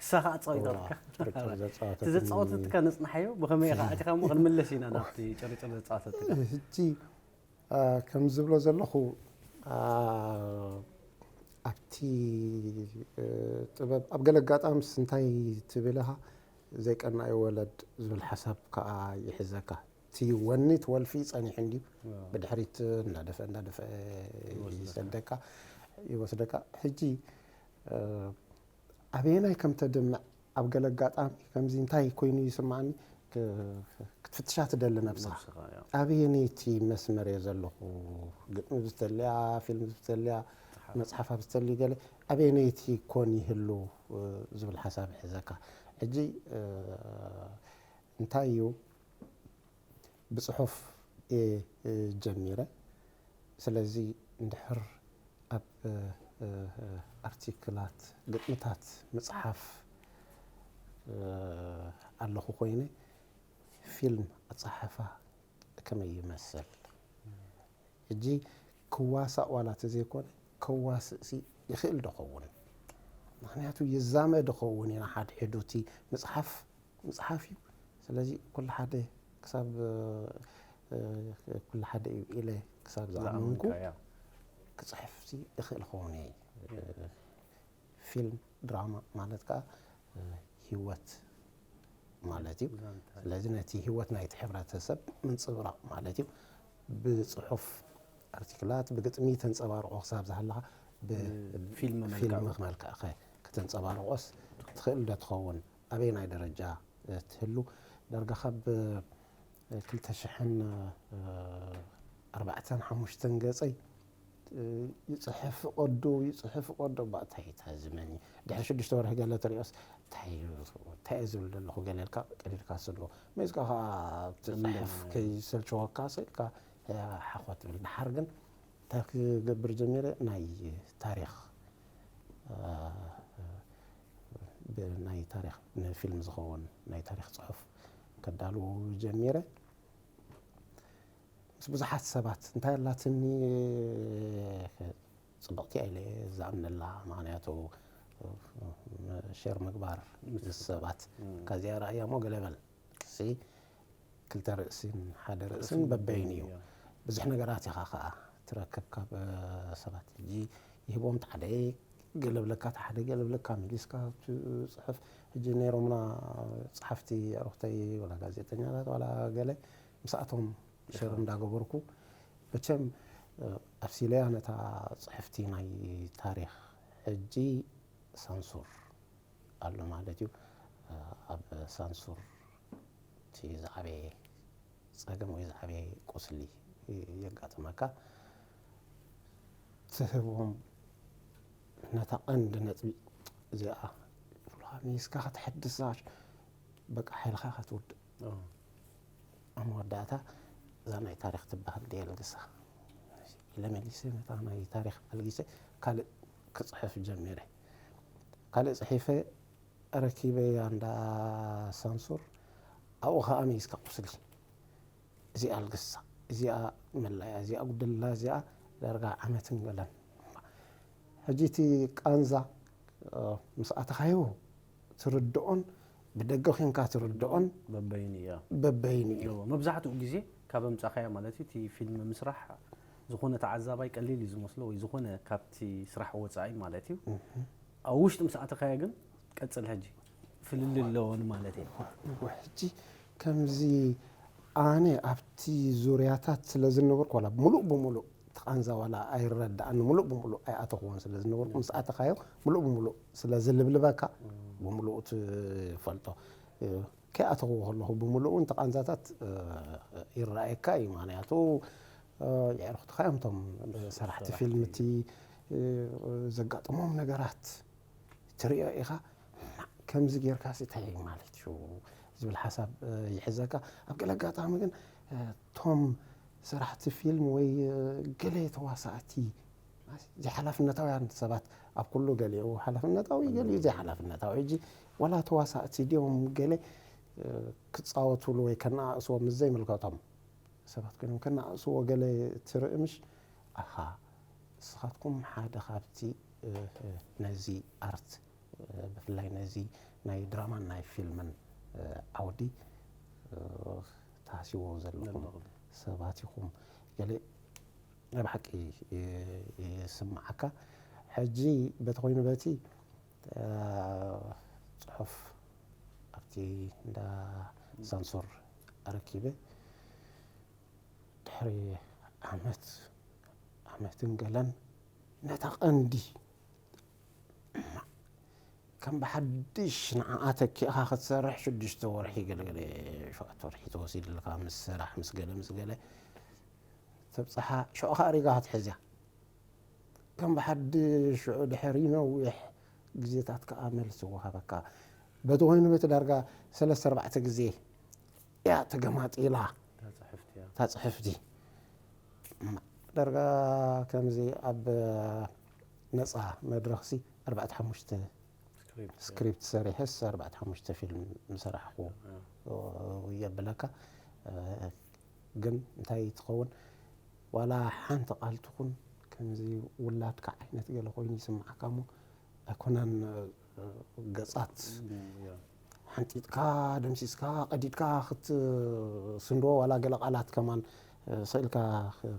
ንሳ ኸዓ ጸዊታትካ? እዋ፣ ጭርጭር ዘፃወተትኒ። እቲ ዘፃወተትካ ነጽንሓዮ፣ ብኸመይ ኢኻ ኣቲኻ እሞ ክንምለስ ኢና ናብቲ ጭርጭር ዘፃወተትካ። ሕጂ፣ አ፣ ከም ዝብሎ ዘለኹ፣ አ፣ ኣብቲ፣ እ፣ ጥበብ ኣብ ገለ ኣጋጣሚስ እንታይ ትብል ኢኻ፣ ዘይቀናኢ ወለድ ዝብል ሓሳብ ከኣ ይሕዘካ። እቲ ወኒ፣ እቲ ወልፊ ጸኒሑ እንድዩ፣ ዋው። ብድሕሪት እንዳደፍአ፣ እንዳደፍአ ይወስደካ። ይሰደካ፣ ይወስደካ። ሕጂ፣ እ፣ ኣበየናይ ከም ተድምዕ ኣብ ገለ ኣጋጣሚ ከምዚ እንታይ ኮይኑ ይስምዓኒ፣ ክ-፣ ክትፍትሻ ትደሊ ነብስኻ። ነብስኻ፣ ያ። ኣበየነይቲ መስመር እየ ዘለኹ? ግጥሚ ብዝተልያ፣ ፊልም ብዝተልያ፣ መጽሓፍ። መጽሓፍ ኣብ ዝተልዩ ገለ፣ ኣበየነይቲ ኮን ይህሉ፣ እ፣ ዝብል ሓሳብ ይሕዘካ። ሕጂ፣ እ፣ እንታይ እዩ? ብጽሑፍ እየ፣ እ፣ ጀሚረ። ስለዚ እንድሕር ኣብ፣ እ፣ እ፣ ኣርቲክላት፣ ግጥምታት ምጽሓፍ፣ እ፣ ኣለኹ ኮይነ፣ ፊልም ኣጸሓሕፋ ከመይ ይመስል? ሕጂ ክዋሳእ ዋላ ተዘይኮነ፣ ከዋስእሲ ይኽእል ዶ ኸውን? ምኽንያቱ ይዛመ ዶ ኸውን ኢና ሓድሕዱ፣ እቲ ምጽሓፍ ምጽሓፍ እዩ። ስለዚ ኩሉ ሓደ ክሳብ፣ እ፣ ኩሉ ሓደ እዩ ኢለ ክሳብ ዝኣመንኩ ዝኣመንካ፣ ያ። ክጽሕፍሲ እኽእል ክኸውን እየ። ያ። ፊልም ድራማ ማለት ከኣ፣ እ፣ ህይወት ማለት እዩ። ዛንታ። ስለዚ ነቲ ህይወት ናይቲ ሕብረተሰብ ምንጽብራቕ ማለት እዩ። ብጽሑፍ ኣርቲክላት፣ ብግጥሚ ተንጸባርቖ ክሳብ ዝሃለኻ፣ ብ-፣ ብፊልም መልክዕ። ፊልም መልክዕ ከ-፣ ከተንጸባርቖስ ትኽእል ዶ ትኸውን? ኣበየናይ ደረጃ፣ እ፣ ትህሉ? ዳርጋ ካብ፣ እ፣ ክልተ ሽሕን፣ እ፣ ኣርባዕተን ሓሙሽተን ገጸይ፣ እ፣ ይጽሕፍ ቀዶ፣ ይጽሕፍ ቀዶ፣ እባ እንታይ እዩ እታ ዝመኒ? ድሕሪ ሽዱሽተ ወርሒ ገለ ትሪኦስ፣ እንታይ እዩ፣ እንታይ እየ ዝብል ዘለኹ? ገለ ኢልካ ቀዲድካ ስዶ። መይዝካ ከኣ ትጽሕፍ፣ እንደገና። ከይሰልችወካ ስኢልካ፣ እ፣ ሓኾ ትብል። ድሓር ግን እንታይ ክገብር ጀሚረ? ናይ ታሪኽ፣ እ፣ ብ-፣ ናይ ታሪኽ፣ ንፊልም ዝኸውን ናይ ታሪኽ ጽሑፍ ከዳልው ጀሚረ። ምስ ብዙሓት ሰባት እንታይ ኣላትኒ፣ ጽብቕቲ እያ ኢለ ዝኣምነላ፣ ምኽንያቱ ሸር ምግባር ምስ ሰባት፣ እም። ከዚኣ ረኣያ እሞ ገለ በል፣ ሲ ክልተ ርእሲን ሓደ ርእስን ርእስን በበይኑ እዩ። በበይኑ፣ ያ። ብዙሕ ነገራት ኢኻ ኸኣ ትረክብ ካብ፣ እ፣ ሰባት። ሕጂ ይህቦም፣ እቲ ሓደ ገለ ብለካ፣ እቲ ሓደ ገለ ብለካ፣ መሊስካ ትጽሕፍ። ሕጂ ነይሮምና ጸሓፍቲ ኣዕሩኽተይ፣ ዋላ ጋዜጠኛታት፣ ዋላ ገለ፣ ምስኣቶም ሸር ኢኻ። እንዳገበርኩ፣ መቸም፣ እ፣ ኣብሲለያ ነታ ጽሕፍቲ ናይ ታሪኽ። ሕጂ ሳንሱር ኣሎ ማለት እዩ። ኣብ ሳንሱር እቲ ዝዓበየ ጸገም ወይ ዝዓበየ ቁስሊ የጋጥመካ። ትህቦም ነታ ቀንዲ ነጥቢ እዚኣ ይብሉኻ፣ ሚስካ ከተሐድሳ፣ በቃ ሓይልኻ ኢኻ ትውድእ። ኦ። ኣብ መወዳእታ እዛ ናይ ታሪኽ ትበሃል ድየ ኣልግሳ ኢለ መሊሰ፣ ነታ ናይ ታሪኽ ኣልጊሰ ካልእ ክጽሕፍ ጀሚረ። ካልእ ጽሒፈ ረኪበያ እንዳ ሳንሱር፣ ኣብኡ ኸኣ መይዝካ ቁስሊ። እዚኣ ኣልግሳ፣ እዚኣ መላያ፣ እዚኣ ጉደላ፣ እዚኣ ዳርጋ ዓመትን ገለን። ሕጂ እቲ ቃንዛ፣ እ፣ ምስ ኣተኻዮ ትርድኦን ብደገ ኾንካ ትርድኦን በበይኑ እያ። በበይኑ እዩ። እዎ፣ መብዛሕትኡ ግዜ ካብ ኣምጻኻያ ማለት እዩ፣ እቲ ፊልም ምስራሕ ዝኾነ ተዓዛባይ ቀሊል እዩ ዝመስሎ፣ ወይ ዝኾነ ካብቲ ስራሕ ወጻኢ ማለት እዩ። እህ። ኣብ ውሽጢ ምስ ኣተኻያ ግን ቀጽል፣ ሕጂ ፍልልይ ኣለዎ ማለት እዩ። እዎ፣ ሕጂ ከምዚ ኣነ ኣብቲ ዙርያታት ስለ ዝነበርኩ፣ ዋላ ሙሉእ ብሙሉእ እቲ ቃንዛ ዋላ ኣይረድኣኒ፣ ሙሉእ ብሙሉእ ኣይኣተኽዎን ስለ ዝነበርኩ፣ ምስ ኣተኻዮ ሙሉእ ብሙሉእ ስለ ዝልብልበካ፣ እም። ብሙሉኡ ትፈልጦ። እ፣ ከይኣተኽዎ ከለኹ ብምሉኡ እውን እቲ ቃንዛታት፣ እ፣ ይረኣየካ እዩ። ምኽንያቱ፣ እ፣ የዕሩኽትኻ እዮም እቶም ሰራሕቲ ሰራሕቲ። ፊልም፣ እቲ፣ እ፣ ዘጋጥሞም ነገራት ትሪኦ ኢኻ። ከምዚ ጌርካስ እንታይ ማለት እዩ ዝብል ሓሳብ፣ እ፣ ይሕዘካ። ኣብ ገለ ኣጋጣሚ ግን፣ እ፣ እቶም ሰራሕቲ ፊልም ወይ፣ እ፣ ገለ ተዋሳእቲ ዘይሓላፍነታውያን ሰባት፣ ኣብ ኩሉ ገሊኡ ሓላፍነታዊ፣ ገሊኡ ዘይሓላፍነታዊ። ሕጂ ዋላ ተዋሳእቲ ድዮም ገለ፣ እ፣ ክጻወቱሉ ወይ ከነኣእስዎም ምስ ዘይምልከቶም ሰባት ኮይኖም ከነኣእስዎ ገለ ትርኢ ምሽ፣ ኣሃ፣ ንስኻትኩም ሓደ ካብቲ፣ እ፣ እ፣ ነዚ ኣርት፣ እ፣ ብፍላይ ነዚ ናይ ድራማን ናይ ፊልምን፣ እ፣ ዓውዲ፣ እ፣ ተሃስይዎ ዘለኹም ዘለኹም። ሰባት ኢኹም። ገለ ናይ ብሓቂ ይ-፣ ይስምዓካ። ሕጂ በቲ ኮይኑ በቲ፣ እ፣ ጽሑፍ ኣብቲ እንዳ ሳንሱር ኣረኪበ ድሕሪ ዓመት፣ ዓመትን ገለን ነታ ቀንዲ ከም ብሓድሽ ንዓኣ ተኪእኻ ክትሰርሕ ሽዱሽተ ወርሒ ገለገለ ሸውዓተ ወርሒ ተወሲድልካ ምስ ስራሕ ምስ ገለ ምስ ገለ ተብጽሓ ሽዑ ከኣ ሪጋ ክትሕዝያ። ከም ብሓድሽ ሽዑ ድሕሪ ነዊሕ ግዜታት ከኣ መልሲ ወሃበካ። በቲ ኮይኑ በቲ ዳርጋ ሰለስተ ኣርባዕተ ግዜ እያ ተገማጢላ እታ ጽሕፍቲ እያ። እታ ጽሕፍቲ። ዳርጋ ከምዚ ኣብ ነጻ መድረኽሲ ኣርባዕተ ሓሙሽተ ስክሪፕት። ስክሪፕት ሰሪሐስ ኣርባዕተ ሓሙሽተ ፊልም ምሰራሕኹ እ። የብለካ። እ፣ ግን እንታይ ትኸውን፣ ዋላ ሓንቲ ቃል ትኹን ከምዚ ውላድካ ዓይነት ገለ ኮይኑ ይስምዓካ እሞ ኣይኮነን፣ እ፣ ገጻት እም፣ ያ። ሓንጢጥካ፣ ደምሲስካ፣ ቀዲድካ ክትስንድዎ፣ ዋላ ገለ ቃላት ከማን፣ እ፣ ስኢልካ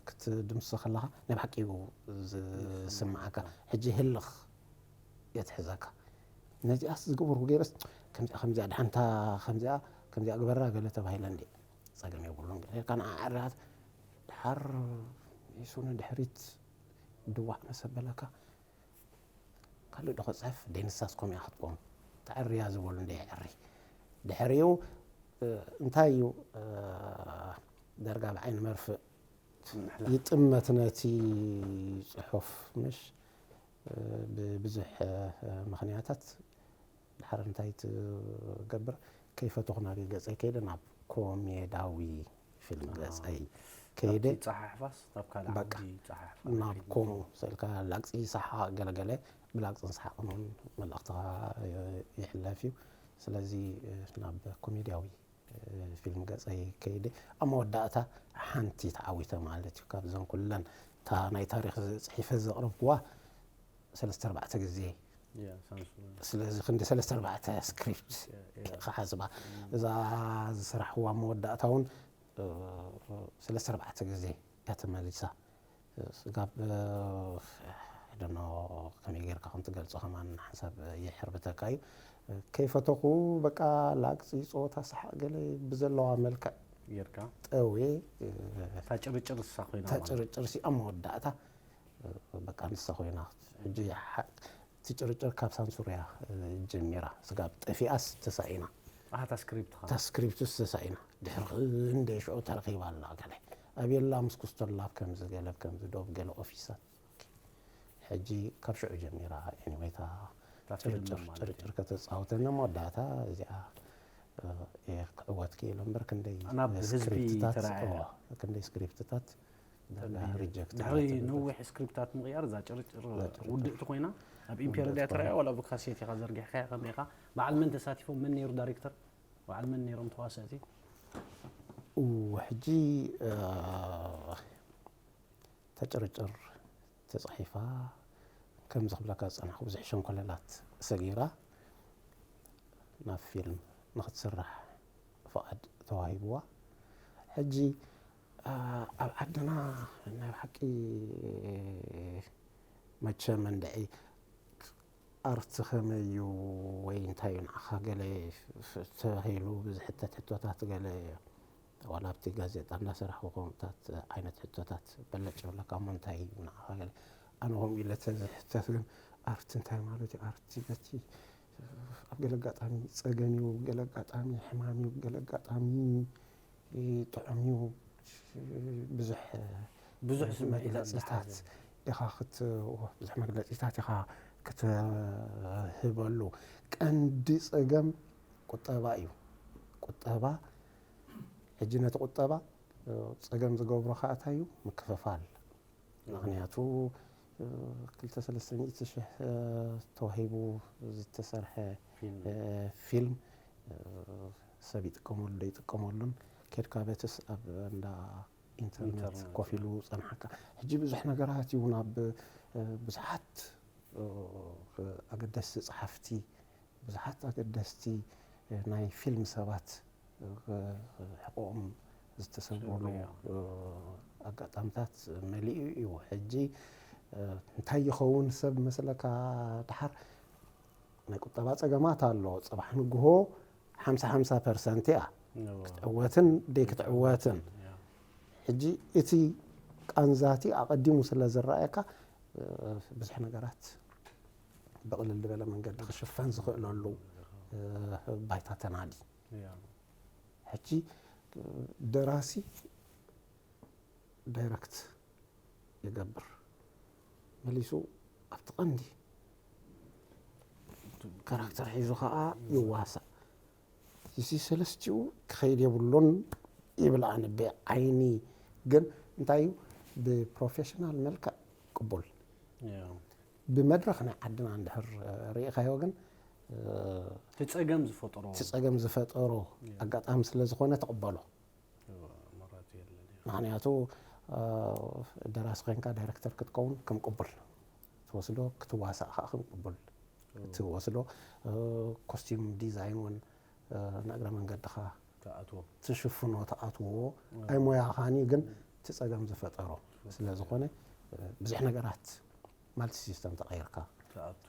ክትድምስሶ ከለኻ ናይ ብሓቂ እዩ ዝስምዓካ። ሕጂ ህልኽ እየ ትሕዘካ። ነዚኣስ ዝገበርኩ ገይረስ ከምዚኣ፣ ከምዚኣ፣ ድሓንታ ከምዚኣ፣ ከምዚኣ ግበራ ገለ ተባሂለ እንዴ? ጸገም የብሉን ገለ ኢልካ ንዓ ዕራት ድሓር ኢሱ ንድሕሪት ድዋዕ መሰ በለካ። ካልእ ዶ ክጽሕፍ ደይ ንሳስ ከምኡ እያ ክትከውን። ተዕርያ ዝበሉ እንደ የዕሪ። ድሕሪኡ፣ እ፣ እንታይ እዩ፣ እ፣ ዳርጋ ብዓይኒ መርፍእ ምሕላፍ። ይጥመት ነቲ ጽሑፍ፣ ምሽ? እ፣ ብብዙሕ፣ እ፣ ምኽንያታት ድሓር እንታይ ትገብር? ከይፈተኹ ናበይ ገጸይ ከይደ? ናብ ኮሜዳዊ ፊልም ኣዎ። ገጸይ ከይደ። ኣብቲ ጸሓሕፋስ ናብ ካልእ በቃ፣ ዓውዲ ጸሓሕፋ ናብ ፊልም ኮም-፣ ገጸይ። ስእልካ ላግጺ ሰሓቕ ገለገለ፣ ብላግጽን ሰሓቕን እውን መልእኽትኻ ይሕለፍ እዩ። ስለዚ፣ ናብ ኮሜድያዊ ፊልም ገጸይ ከይደ። ኣብ መወዳእታ ሓንቲ ተዓዊተ ማለት እዩ። ካብዘን ኩለን እታ ናይ ታሪኽ ጽሒፈ ዘቕረብክዋ ሰለስተ ኣርባዕተ ግዜ። ያ፣ ሳንሱር። ስለዚ ክንዲ ሰለስተ ኣርባዕተ ስክሪፕት ያ፣ ያ። ክሓስባ። እም። እዛ ዝሰራሕዋ መወዳእታ እውን፣ እ፣ ሰለስተ ኣርባዕተ ግዜ እያ ተመሊሳ። ስጋብ፣ እ፣ I don't know፣ ከመይ ጌርካ ከም ትገልጾ ከማን ሓንሳብ ይሕርብተካ እዩ። ከይፈተኹ በቃ ላግጺ፣ ጸወታ፣ ሰሓቕ ገለ ብዘለዋ መልክዕ ጌርካ? ጠውየ፣ እ፣ እታ ጭርጭር ንሳ ኮይና እታ ማለት። ጭርጭር ሲ ኣብ መወዳእታ በቃ ንሳ ኮይና። ሕጂ ሓ-፣ እቲ ጭርጭር ካብ ሳንሱር እያ፣ እ፣ ጀሚራ። ስጋብ ጠፊኣስ ተሳኢና። ኣሃ፣ እታ ስክሪፕትኻ? እታ ስክሪፕትስ ተሳኢና። ድሕሪ ክንደይ ሽዑ ተረኺባ ኣላ ገለ። ኣቤላ ምስ ኩስተላ ኣብ ከምዚ ገለ፣ ኣብ ከምዚ ዶብ ገለ ኦፊሳት። ሕጂ ካብ ሽዑ ጀሚራ፣ ኤኒዌይ፣ እታ እታ ፊልም ጭርጭር፣ ማለት እዩ። ጭርጭር ከተጻውተና መወዳእታ እዚኣ እየ ክዕወት ክኢለ እምበር ክንደይ ናብ ህዝቢ ስክሪፕትታት ተራእያ። እዋ፣ ክንደይ ስክሪፕትታት ዳርጋ ሪጀክት ድሕሪ ነዊሕ ስክሪፕታት ምቕያር እዛ ጭርጭር ውድእቲ ኮይና ኣብ ኢምፔሪያ ድያ ተራእያ ዋላ ብካሴት ኢኻ ዘርጊሕካ ከመይ ኢኻ? በዓል መን ተሳቲፎም? መን ነይሩ ዳይሬክተር? በዓል መን ነይሮም ተዋሰእቲ? ሕጂ ተጭርጭር ተፃሒፋ ከምዚ ክብለካ ዝፀናሕኩ ብዙሕ ሸንኮለላት ሰጊራ ናብ ፊልም ንክትስራሕ ፍቓድ ተዋሂብዋ። ሕጂ ኣብ ዓድና ናይ ብሓቂ መቸም እንድዒ ኣርቲ ከመይ እዩ ወይ እንታይ እዩ ንዓኻ ገለ ተባሂሉ ብዝሕተት ሕቶታት ገለ ዋላ ኣብቲ ጋዜጣ እንዳሰራሕኩ ከምኡታት ዓይነት ሕቶታት በለጭ ይብለካ እሞ እንታይ እዩ ንዓኻ ገለ ኣነ ከምኡ ኢለ ተዝሕተት ግን ኣርቲ እንታይ ማለት እዩ ኣርቲ በቲ ኣብ ገለ ኣጋጣሚ ፀገም እዩ ገለ ኣጋጣሚ ሕማም እዩ ገለ ኣጋጣሚ ጥዑም እዩ ብዙሕ ብዙሕ ስምዒታት መግለፂታት ኢኻ ክት ብዙሕ መግለፂታት ኢኻ ክትህበሉ ቀንዲ ፀገም ቁጠባ እዩ ቁጠባ ሕጂ ነቲ ቁጠባ ፀገም ዝገብሮ ከዓ እንታይ እዩ ምክፍፋል ምክንያቱ ክልተ ሰለስተ ሚእቲ ሽሕ ተዋሂቡ ዝተሰርሐ ፊልም ሰብ ይጥቀመሉ ዶ ይጥቀመሉን ኬድካ በትስ ኣብ እንዳ ኢንተርነት ኮፍ ኢሉ ፀንሓካ ሕጂ ብዙሕ ነገራት እዩ ናብ ብዙሓት ኣገደስቲ ፀሓፍቲ ብዙሓት ኣገደስቲ ናይ ፊልም ሰባት ሕቆኦም ዝተሰብረሉ ኣጋጣምታት መሊኡ እዩ ሕጂ እንታይ ይኸውን ሰብ መስለካ ድሓር ናይ ቁጠባ ፀገማት ኣሎ ፅባሕ ንግሆ ሓምሳ ሓምሳ ፐርሰንት እያ ክትዕወትን ደይ ክትዕወትን ሕጂ እቲ ቃንዛቲ ኣቐዲሙ ስለ ዝረኣየካ ብዙሕ ነገራት ብቕልል ዝበለ መንገዲ ክሽፈን ዝኽእለሉ ባይታ ተናዲ ሕጂ ደራሲ ዳይረክት ይገብር መሊሱ ኣብቲ ቀንዲ ካራክተር ሒዙ ከዓ ይዋሳእ እዚ ሰለስቲኡ ክኸይድ የብሉን ይብል ኣነ ብዓይኒ ግን እንታይ እዩ ብፕሮፌሽናል መልክዕ ቅቡል ብመድረኽ ናይ ዓድና እንድሕር ርኢኻዮ ግን እቲ ፀገም ዝፈጠሮ እቲ ፀገም ዝፈጠሮ ኣጋጣሚ ስለ ዝኾነ ትቕበሎ ምክንያቱ ደራሲ ኮይንካ ዳይረክተር ክትከውን ከም ቅቡል ትወስዶ ክትዋሳእ ከዓ ከም ቅቡል ትወስዶ ኮስቲም ዲዛይን እውን ንእግረ መንገድኻ ትሽፍኖ ትኣትዎ ኣይ ሞያኻኒ ግን እቲ ፀገም ዝፈጠሮ ስለ ዝኾነ ብዙሕ ነገራት ማልቲ ሲስተም ተቐይርካ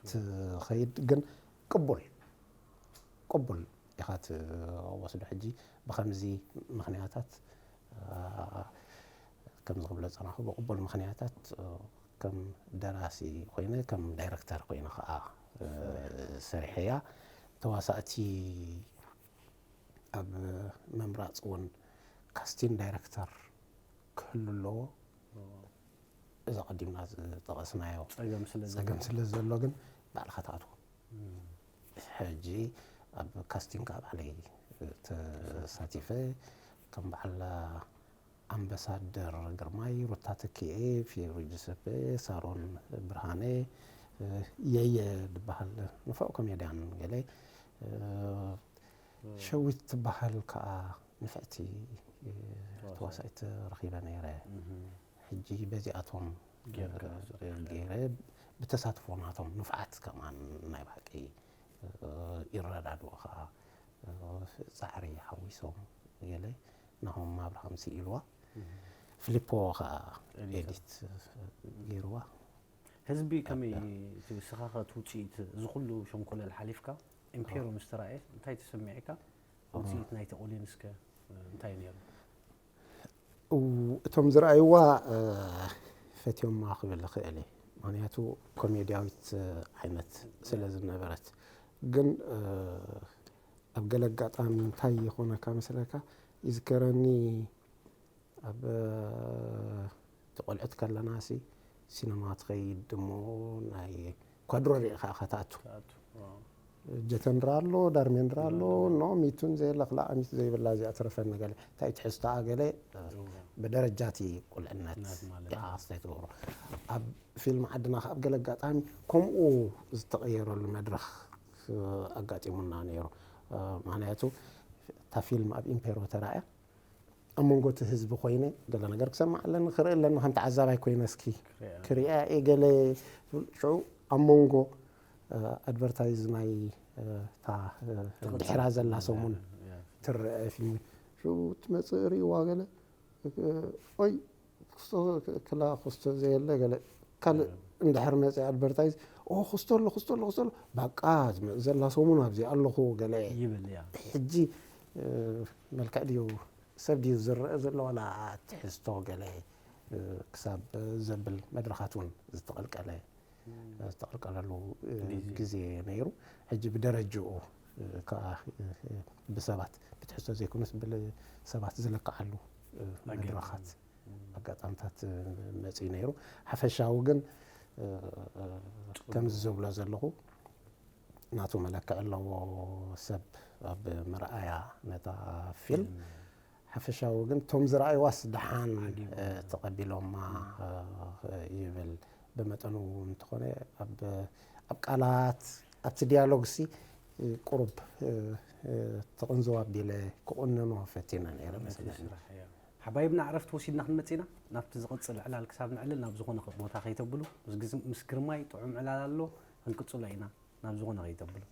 ትኸይድ ግን ቅቡል ቅቡል ኢኻ ትወስዶ ሕጂ ብከምዚ ምክንያታት ከምዚ ክብሎ ዝፀናኹ ብቅቡል ምክንያታት ከም ደራሲ ኮይነ ከም ዳይረክተር ኮይነ ከዓ ሰሪሐያ ተዋሳእቲ ኣብ ምምራፅ እውን ካስቲን ዳይረክተር ክህሉ ኣለዎ እዚ ቀዲምና ዝጠቐስናዮ ፀገም ስለ ፀገም ስለ ዘሎ ግን ባዕልካ ትኣትዎ ሕጂ ኣብ ካስቲንግ ኣብ ዓለይ ተሳቲፈ ከም በዓል ኣምበሳደር ግርማይ ሩታ ተኪኤ ፊዮሪ ጁሰፔ ሳሮን ብርሃነ የየ ዝበሃል ንፉዕ ኮሜድያን ገለ ሸዊት ትበሃል ከዓ ንፍዕቲ ተዋሳኢት ረኺበ ነይረ ሕጂ በዚኣቶም ገይረ ብተሳትፎ ናቶም ንፍዓት ከማን ናይ ብሓቂ ይረዳድኡ ከዓ ፃዕሪ ሓዊሶም ገለ ናሆም ኣብርሃም ስኢልዋ ፍሊፖ ከዓ ኤዲት ገይርዋ ህዝቢ ከመይ እቲ ስኻኸት ውፅኢት እዚ ኩሉ ሸንኮለል ሓሊፍካ ኢምፔሮ ምስ ተራእየ እንታይ ተሰሚዕካ ውፅኢት ናይቲ ኦዲየንስ ከ እንታይ ነይሩ እቶም ዝረኣይዋ ፈትዮማ ክብል ይኽእል እየ ምክንያቱ ኮሜድያዊት ዓይነት ስለ ዝነበረት ግን ኣብ ገለ ኣጋጣሚ እንታይ ይኾነካ መስለካ ይዝከረኒ ኣብ ተቆልዕት ከለና ሲ ሲነማ ትኸይድ እሞ ናይ ኳድሮ ሪእኻ ኢኻ ትኣቱ ጀተንድራ ኣሎ፣ ዳርሜንድራ ኣሎ፣ ኖ ሚቱን ዘየለ ክላእ ሚቱ ዘይብላ እዚኣ ትረፈኒ ገለ እንታይ ትሕዝቶኣ ገለ ብደረጃ እቲ ቁልዕነት ነት ማለት ኢኻ ኣስተይ ትገብሮ። ኣብ ፊልም ዓድና ከኣ ብገለ ኣጋጣሚ ከምኡ ዝተቐየረሉ መድረኽ ኣጋጢሙና ነይሩ። ምኽንያቱ እታ ፊልም ኣብ ኢምፔሮ ተራእያ ኣብ መንጎ እቲ ህዝቢ ኮይነ ገለ ነገር ክሰምዕ ኣለኒ ክርኢ ኣለኒ ከም ተዓዛባይ ኮይነ እስኪ ክሪኣ እየ ገለ ሽዑ ኣብ መንጎ ኣድቨርታይዝ ናይ እታ ድሕራ ዘላ ሰሙን ትረአ ፊልም ሽዑ ትመፅእ ርእዋ ገለ ኦይ ክስቶ ክላ ክስቶ ዘየለ ገለ ካልእ እንድሕር መፅእ ኣድቨርታይዝ ኦ ክስቶ ኣሎ ክስቶ ኣሎ ክስቶ ኣሎ ባቃ ዝመፅእ ዘላ ሰሙን ኣብዚ ኣለኹ ገለ ይብል እያ ሕጂ መልክዕ ድዩ ሰብ ድዩ ዝረአ ዘሎ ዋላ ትሕዝቶ ገለ ክሳብ ዘብል መድረኻት እውን ዝተቐልቀለ ዝተቐልቀለሉ ግዜ ነይሩ። ሕጂ ብደረጅኡ ከዓ ብሰባት ብትሕዝቶ ዘይኮነስ ብሰባት ዝለክዓሉ መድረኻት ኣጋጣምታት መፅኡ ነይሩ። ሓፈሻዊ ግን ከምዚ ዝብሎ ዘለኹ ናቱ መለክዒ ኣለዎ ሰብ ኣብ መርኣያ ነታ ፊልም ሓፈሻዊ ግን እቶም ዝረኣይዋስ ደሓን ተቐቢሎማ ይብል ብመጠኑ እንተኾነ ኣብ ቃላት ኣብቲ ዲያሎግ ሲ ቁሩብ ተቕንዝው ኣቢለ ክቑንኖ ፈቲነ ነይረ መስለኒ ሓባይብና ዕረፍቲ ወሲድና ክንመፅእ ኢና ናብቲ ዝቕፅል ዕላል ክሳብ ንዕልል ናብ ዝኾነ ቦታ ከይተብሉ ምስ ግርማይ ጥዑም ዕላል ኣሎ ክንቅፅሎ ኢና ናብ ዝኾነ ከይተብሉ